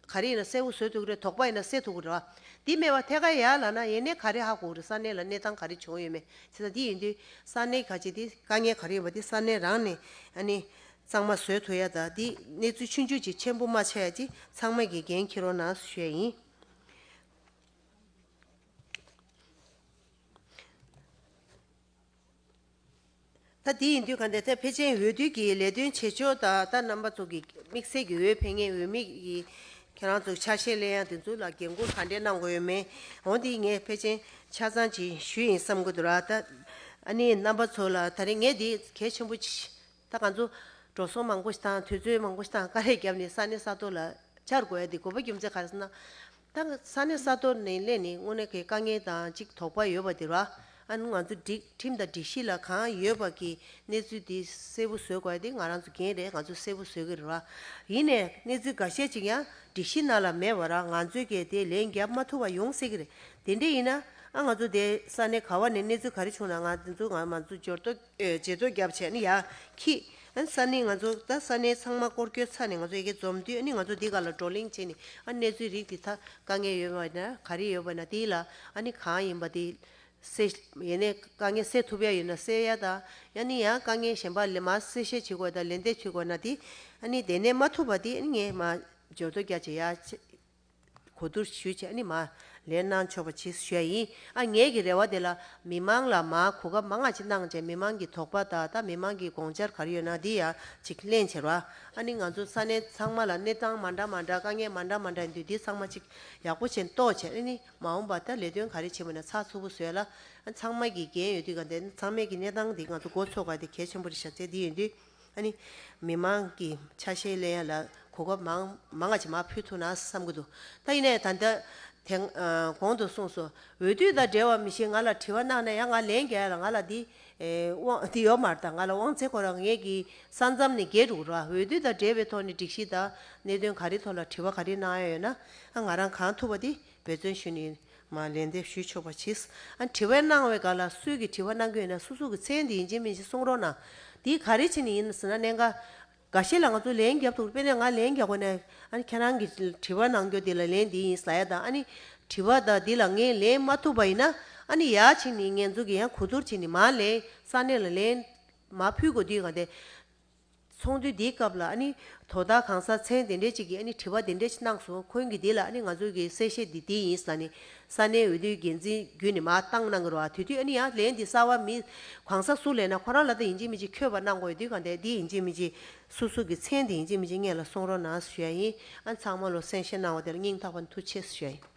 ག་རེ་ཡིན་ན་གསལ་པོ་བཟོ་ཐུབ་ཀྱི་རེད། དོགས་པ་ཡིན་ན་སེལ་ཐུབ་ཀྱི་རེད་བ། འདི་མེད་པ་ཐད་ཀར་ཡར་ལབ་ན་ཡིན་ནའི་ག་རེ་ཧ་གོ་གི་རེད། ས་གནས་ལ་གནས་སྟངས་ག་རེ་བྱུང་ཡོད་མེད། བྱས་ཙང་འདི་ཡིན་དུས་ས་གནས་ག་ཅིག་དེ་དཀའ་ངལ་ག་རེ་ཡོད་པ་དེ་ས་གནས་རང་ནས་ཨ་ནི་གཙང་མ་བཟོ་ཐུབ་ཡ་དང་། འདི་གནས་ཚུལ་ཆུང་ཆུང་ཅིག་ཆེན་པོ་མ་ཆགས་ཡ་ཅིག་ཚང་མ་གིས་འགན་འཁྱེར་རོགས་གནང་ཞུ་ཡ་ཡིན། ད་དེ་ཡིན་དུས་ག་འདྲ། ད་ཕལ་ཆེར་འོས་བསྡུ་གི་ལས་དོན་བྱེད་ཕྱོགས་དང་། ད་རྣམ་པ་ཚོ་གི་དམིགས་བསལ་གྱི་འོས་འཕེན་མཁན་འོས་མི་གི་ཁྱེད་རང་ཚོ་ཆ་ཤས་ལེན་ཡ་དེ་ཚོ་ལ་འགན་འཁུར་ག་འདྲས་གནང་དགོས་ཡོད་མེད། འོ་འདི་ངས་ཕལ་ཆེར་ཆ་ཚང་ཅིག་ཞུས་ཡིན་བསམ་གྱི་འདུག་ར། ད་ཨ་ནི་རྣམ་པ་ཚོ་ལ་ད་རེས་ངས་འདི་གལ་ཆེན་པོ་ཅིག་ད་ང་ཚོ་འགྲོ་སོང་མང་པོ་ཞིག་བཏང་། དུས་ཚོད་མང་པོ་ཞིག་བཏང་། དཀའ་ལས་བརྒྱབ་ནས་ས་གནས་ས་ཐོག་ལ་བཅར་དགོས་ཡ་དེ་དགོས་པ་རྒྱུ་མཚན་ག་རེ་ཟེར་ན། ད་ས་གནས་ས་ཐོག་ནས་སླེབས་ནས་དངོས་གནས་ཀྱི་དཀའ་ངལ་དང་གཅིག་དོགས་པ་ཡོད་པ་དེ་ར། ཨ་ནི་ང་ཚོ་སྒྲིག་ཁྲིམས་དང་སྒྲིག་གཞི་ལ་གང་ཡོད་པ་གི་གནས་ཚུལ་དེ་གསལ་པོ་བཟོ་དགོས་ཡ་དེ་ང་རང་ཚོ་འགན་རེད། ང་ཚོ་གསལ་པོ་བཟོ་གི་རེད་ར། ཡིན་ནའི་གནས་ཚུལ་འགའ་ཤས་ཅིག་ཡང་སྒྲིག་གཞི་ནང་ལ་མེད་པ་ར། ང་ཚོས་ཀྱིས་དེ་ལན་བརྒྱབ་མ་ཐུབ་པ་ཡོང་སྲིད་ཀྱི་རེད། དེ་འདྲ་ཡིན་ན་ཨ་ང་ཚོ་དེ་ས་གནས་ག་བ་ནས་གནས་ཚུལ་ག་རེ་བྱུང་ན་ང་དེ་ཚོ་ང་ང་ཚོ་འབྱོར་ཐོ་ཨེ་བརྗེ་ཐོ་བརྒྱབ་བྱས་ནས་ཡར་འཁྱེར། ཨ་ས་གནས་ང་ཚོ་ད་ས་གནས་ཚང་མ་སྐོར་སྐྱོད་ཚར་ནས་ང་ཚོ་ཡ་གི་འཛོམས་དུས་ཨ་ནི་ང་ཚོ་འདི་ག་ལ་བགྲོ་གླེང་བྱས་ནས་ཨ་གནས་ཚུལ་རིགས་འདི་ད་དཀའ་ངལ་ཡོད་པ་ན་ག་རེ་ཡོད་པ་ན་དེ་ལ་ཨ་ནི་གང་ཡིན་པ་དེ་སེ་ཡིན་ནའི་དཀའ་ངལ་སེལ་ཐུབ་ཡ་ཡོད་ན་སེལ་ཡ་དང་། ཡང་ནི་ཡང་དཀའ་ངལ་གཞན་པ་ལ་མར་གསལ་བཤད་བྱེད་དགོས་དང་ལན་འདེབས་བྱེད་དགོས་ན་དེ་ཨ་ནི་དེ་ནས་མ་ཐུབ་པ་དེ་ཨ་ནི་ངས་མར་འབྱོར་ཐོ་རྒྱ་ཆེ་ཡ་ཆེ། གོ་བསྡུར་ཞུས་བྱས་ནི་མར་ལན་གནང་ཆོག་པ་བྱེད་ཞུ་ཡ་ཡིན། ཨ་ངེད་ཀྱི་རེ་བ་དེ་ལ་མི་མང་ལ་མར་གོ་སྐབས་མང་ང་ཅིག་གནང་བྱས་མི་མང་གི་དོགས་པ་དང་ད་མི་མང་གི་དགོངས་འཆར་ག་རེ་ཡོད་ན་འདི་ཡང་ཅིག་གླེང་བྱེད་རོགས། ཨ་ནི་ང་ཚོ་ས་གནས་ཚང་མ་ལ་གནས་སྟངས་མ་འདྲ་མ་འདྲ་དཀའ་ངལ་མ་འདྲ་མ་འདྲ་ཡིན་དུས་འདི་ཚང་མ་ཅིག་ཡག་པོ་བྱས་རྟོགས་བྱས་ཨ་ནི་མ་འོངས་པ་ད་ལས་དོན་ག་རེ་བྱེད་དགོས་ན་ཚགས་ཚུད་པོ་བཟོས་ལ། ཨ་ཚང་མ་གི་འགན་ཡོད་དུས་ག་འདི་ཚང་མས་ཀྱི་གནས་སྟངས་འདི་ང་ཚོ་འགོ་ཚུགས་པ་དེ་གལ་ཆེན་པོ་རེད་ཤག་ཚེ་འདི་ཡིན་དུས། ཨ་ནི་མི་མང་གི་ཆ་ཤས་ལེན་ཡ་ལ་གོ་སྐབས་མང་མང་ང་ཅིག་མར་ཕུལ་ཐུབ་ན་བསམ་གྱི་འདུག་ད་ཡིན་ནའི་ད་ལྟ་དེ་ཨ་གོང་དུ་གསུངས་སོ། འོས་བསྡུ་དང་འབྲེལ་བ་མི་ཤེས། ང་ལ་དྲི་བ་གནང་ན་ཡང་ང་ལན་རྒྱག་ཡ་ལ་ང་ལ་འདི་ ཨེ་དབང་དེ་ཡོད་མ་རེད། ད་ང་ལ་དབང་ཚད་ཁོ་རང་ངེད་ཀྱི་ས་མཚམས་ནས་བརྒལ་འགྲོ་གི་རེད་བ། འོས་བསྡུ་དང་འབྲེལ་བའི་ཐོག་ནས་སྒྲིག་གཞི་དང་གནད་དོན་ག་རེ་ཐོག་ལ་དྲི་བ་ག་རེ་གནང་ཡ་ཡོད་ན་ཨ་ང་རང་གང་ཐུབ་པ་དེ་འབད་བརྩོན་ཞུ་ནས་མ་ལན་འདེབས་ཞུ་ཆོག་པ་བྱས། ཨ་དྲི་བ་གནང་བའི་སྒང་ལ་སུས་ཀྱི་དྲི་བ་གནང་གི་ཡོད་ན་སོ་སོ་གི་མཚན་དེ་ཡིན་གཅིག་མིན་གཅིག་གསུང་རོགས་གནང་། དེ་ག་རེ་བྱས་ནས་ཡིན་ཟེར་ན་གནད་འགག་འགའ་ཤས་ལ་ང་ཚོ་ལན་རྒྱབ་ཐུབ། དཔེར་ན་ང་ལན་རྒྱག་དགོས་ན་ཨ་ནི་ཁྱེད་རང་གིས་དྲི་བ་གནང་རྒྱུ་དེ་ལ་ལན་འདི་ཡིན་ཟེར་ཡ་དང་། ཨ་ནི་དྲི་བ་དང་འདི་ལ་ངས་ལན་མ་ཐུབ་པ་ཡིན་ན་ཨ་ནི་ཡར་ཕྱིན་ནས་ངེད་ཚོ་གིས་ཡང་གོ་བསྡུར་བྱས་ནས་མར་ལན་ས་གནས་ལ་ལན་མར་ཕུལ་དགོས་དུས་ག་དེ་ཚོགས་འདུ་འདིའི་སྐབས་ལ་ཨ་ནི་དོ་བདག་གང་ཟག་མཚན་དེ་འདྲས་ཅིག་གིས་ཨ་ནི་དྲི་བ་དེ་འདྲས་ཅིག་གནང་སོང་། ཁོང་གིས་འདི་ལ་ཨ་ནི་ང་ཚོ་གི་གསལ་བཤད་འདི་འདི་ཡིན་ཟེར་ནས་ས་གནས་འོས་བསྡུའི་འགན་འཛིན་བརྒྱུད་ནས་མར་བཏང་གནང་གི་རེད་བ། དེ་དུས་ཨ་ནི་ཡང་ལན་འདི་གསར་བ་མི་གང་ཟག་སུ་ལེན་ན་ཁོ་རང་ལ་ད་ཡིན་གཅིག་མིན་གཅིག་འཁྱོད་པ་གནང་དགོས་དུས་ག་དེ་འདི་ཡིན་གཅིག་མིན་གཅིག་སོ་སོ་གི་མཚན་དེ་ཡིན་གཅིག་མིན་གཅིག་སྔོན་ལ་གསུང་རོགས་གནང་ཞུ་ཡ་ཡིན། ཨ་ཚང་མ་ལོ་གསན་བཞེས་གནང་བ་དེ་ལ་སྙིང་ཐག་པ་ནས་ཐུགས་རྗེ་ཆེ་ཞུ་ཡ་ཡིན།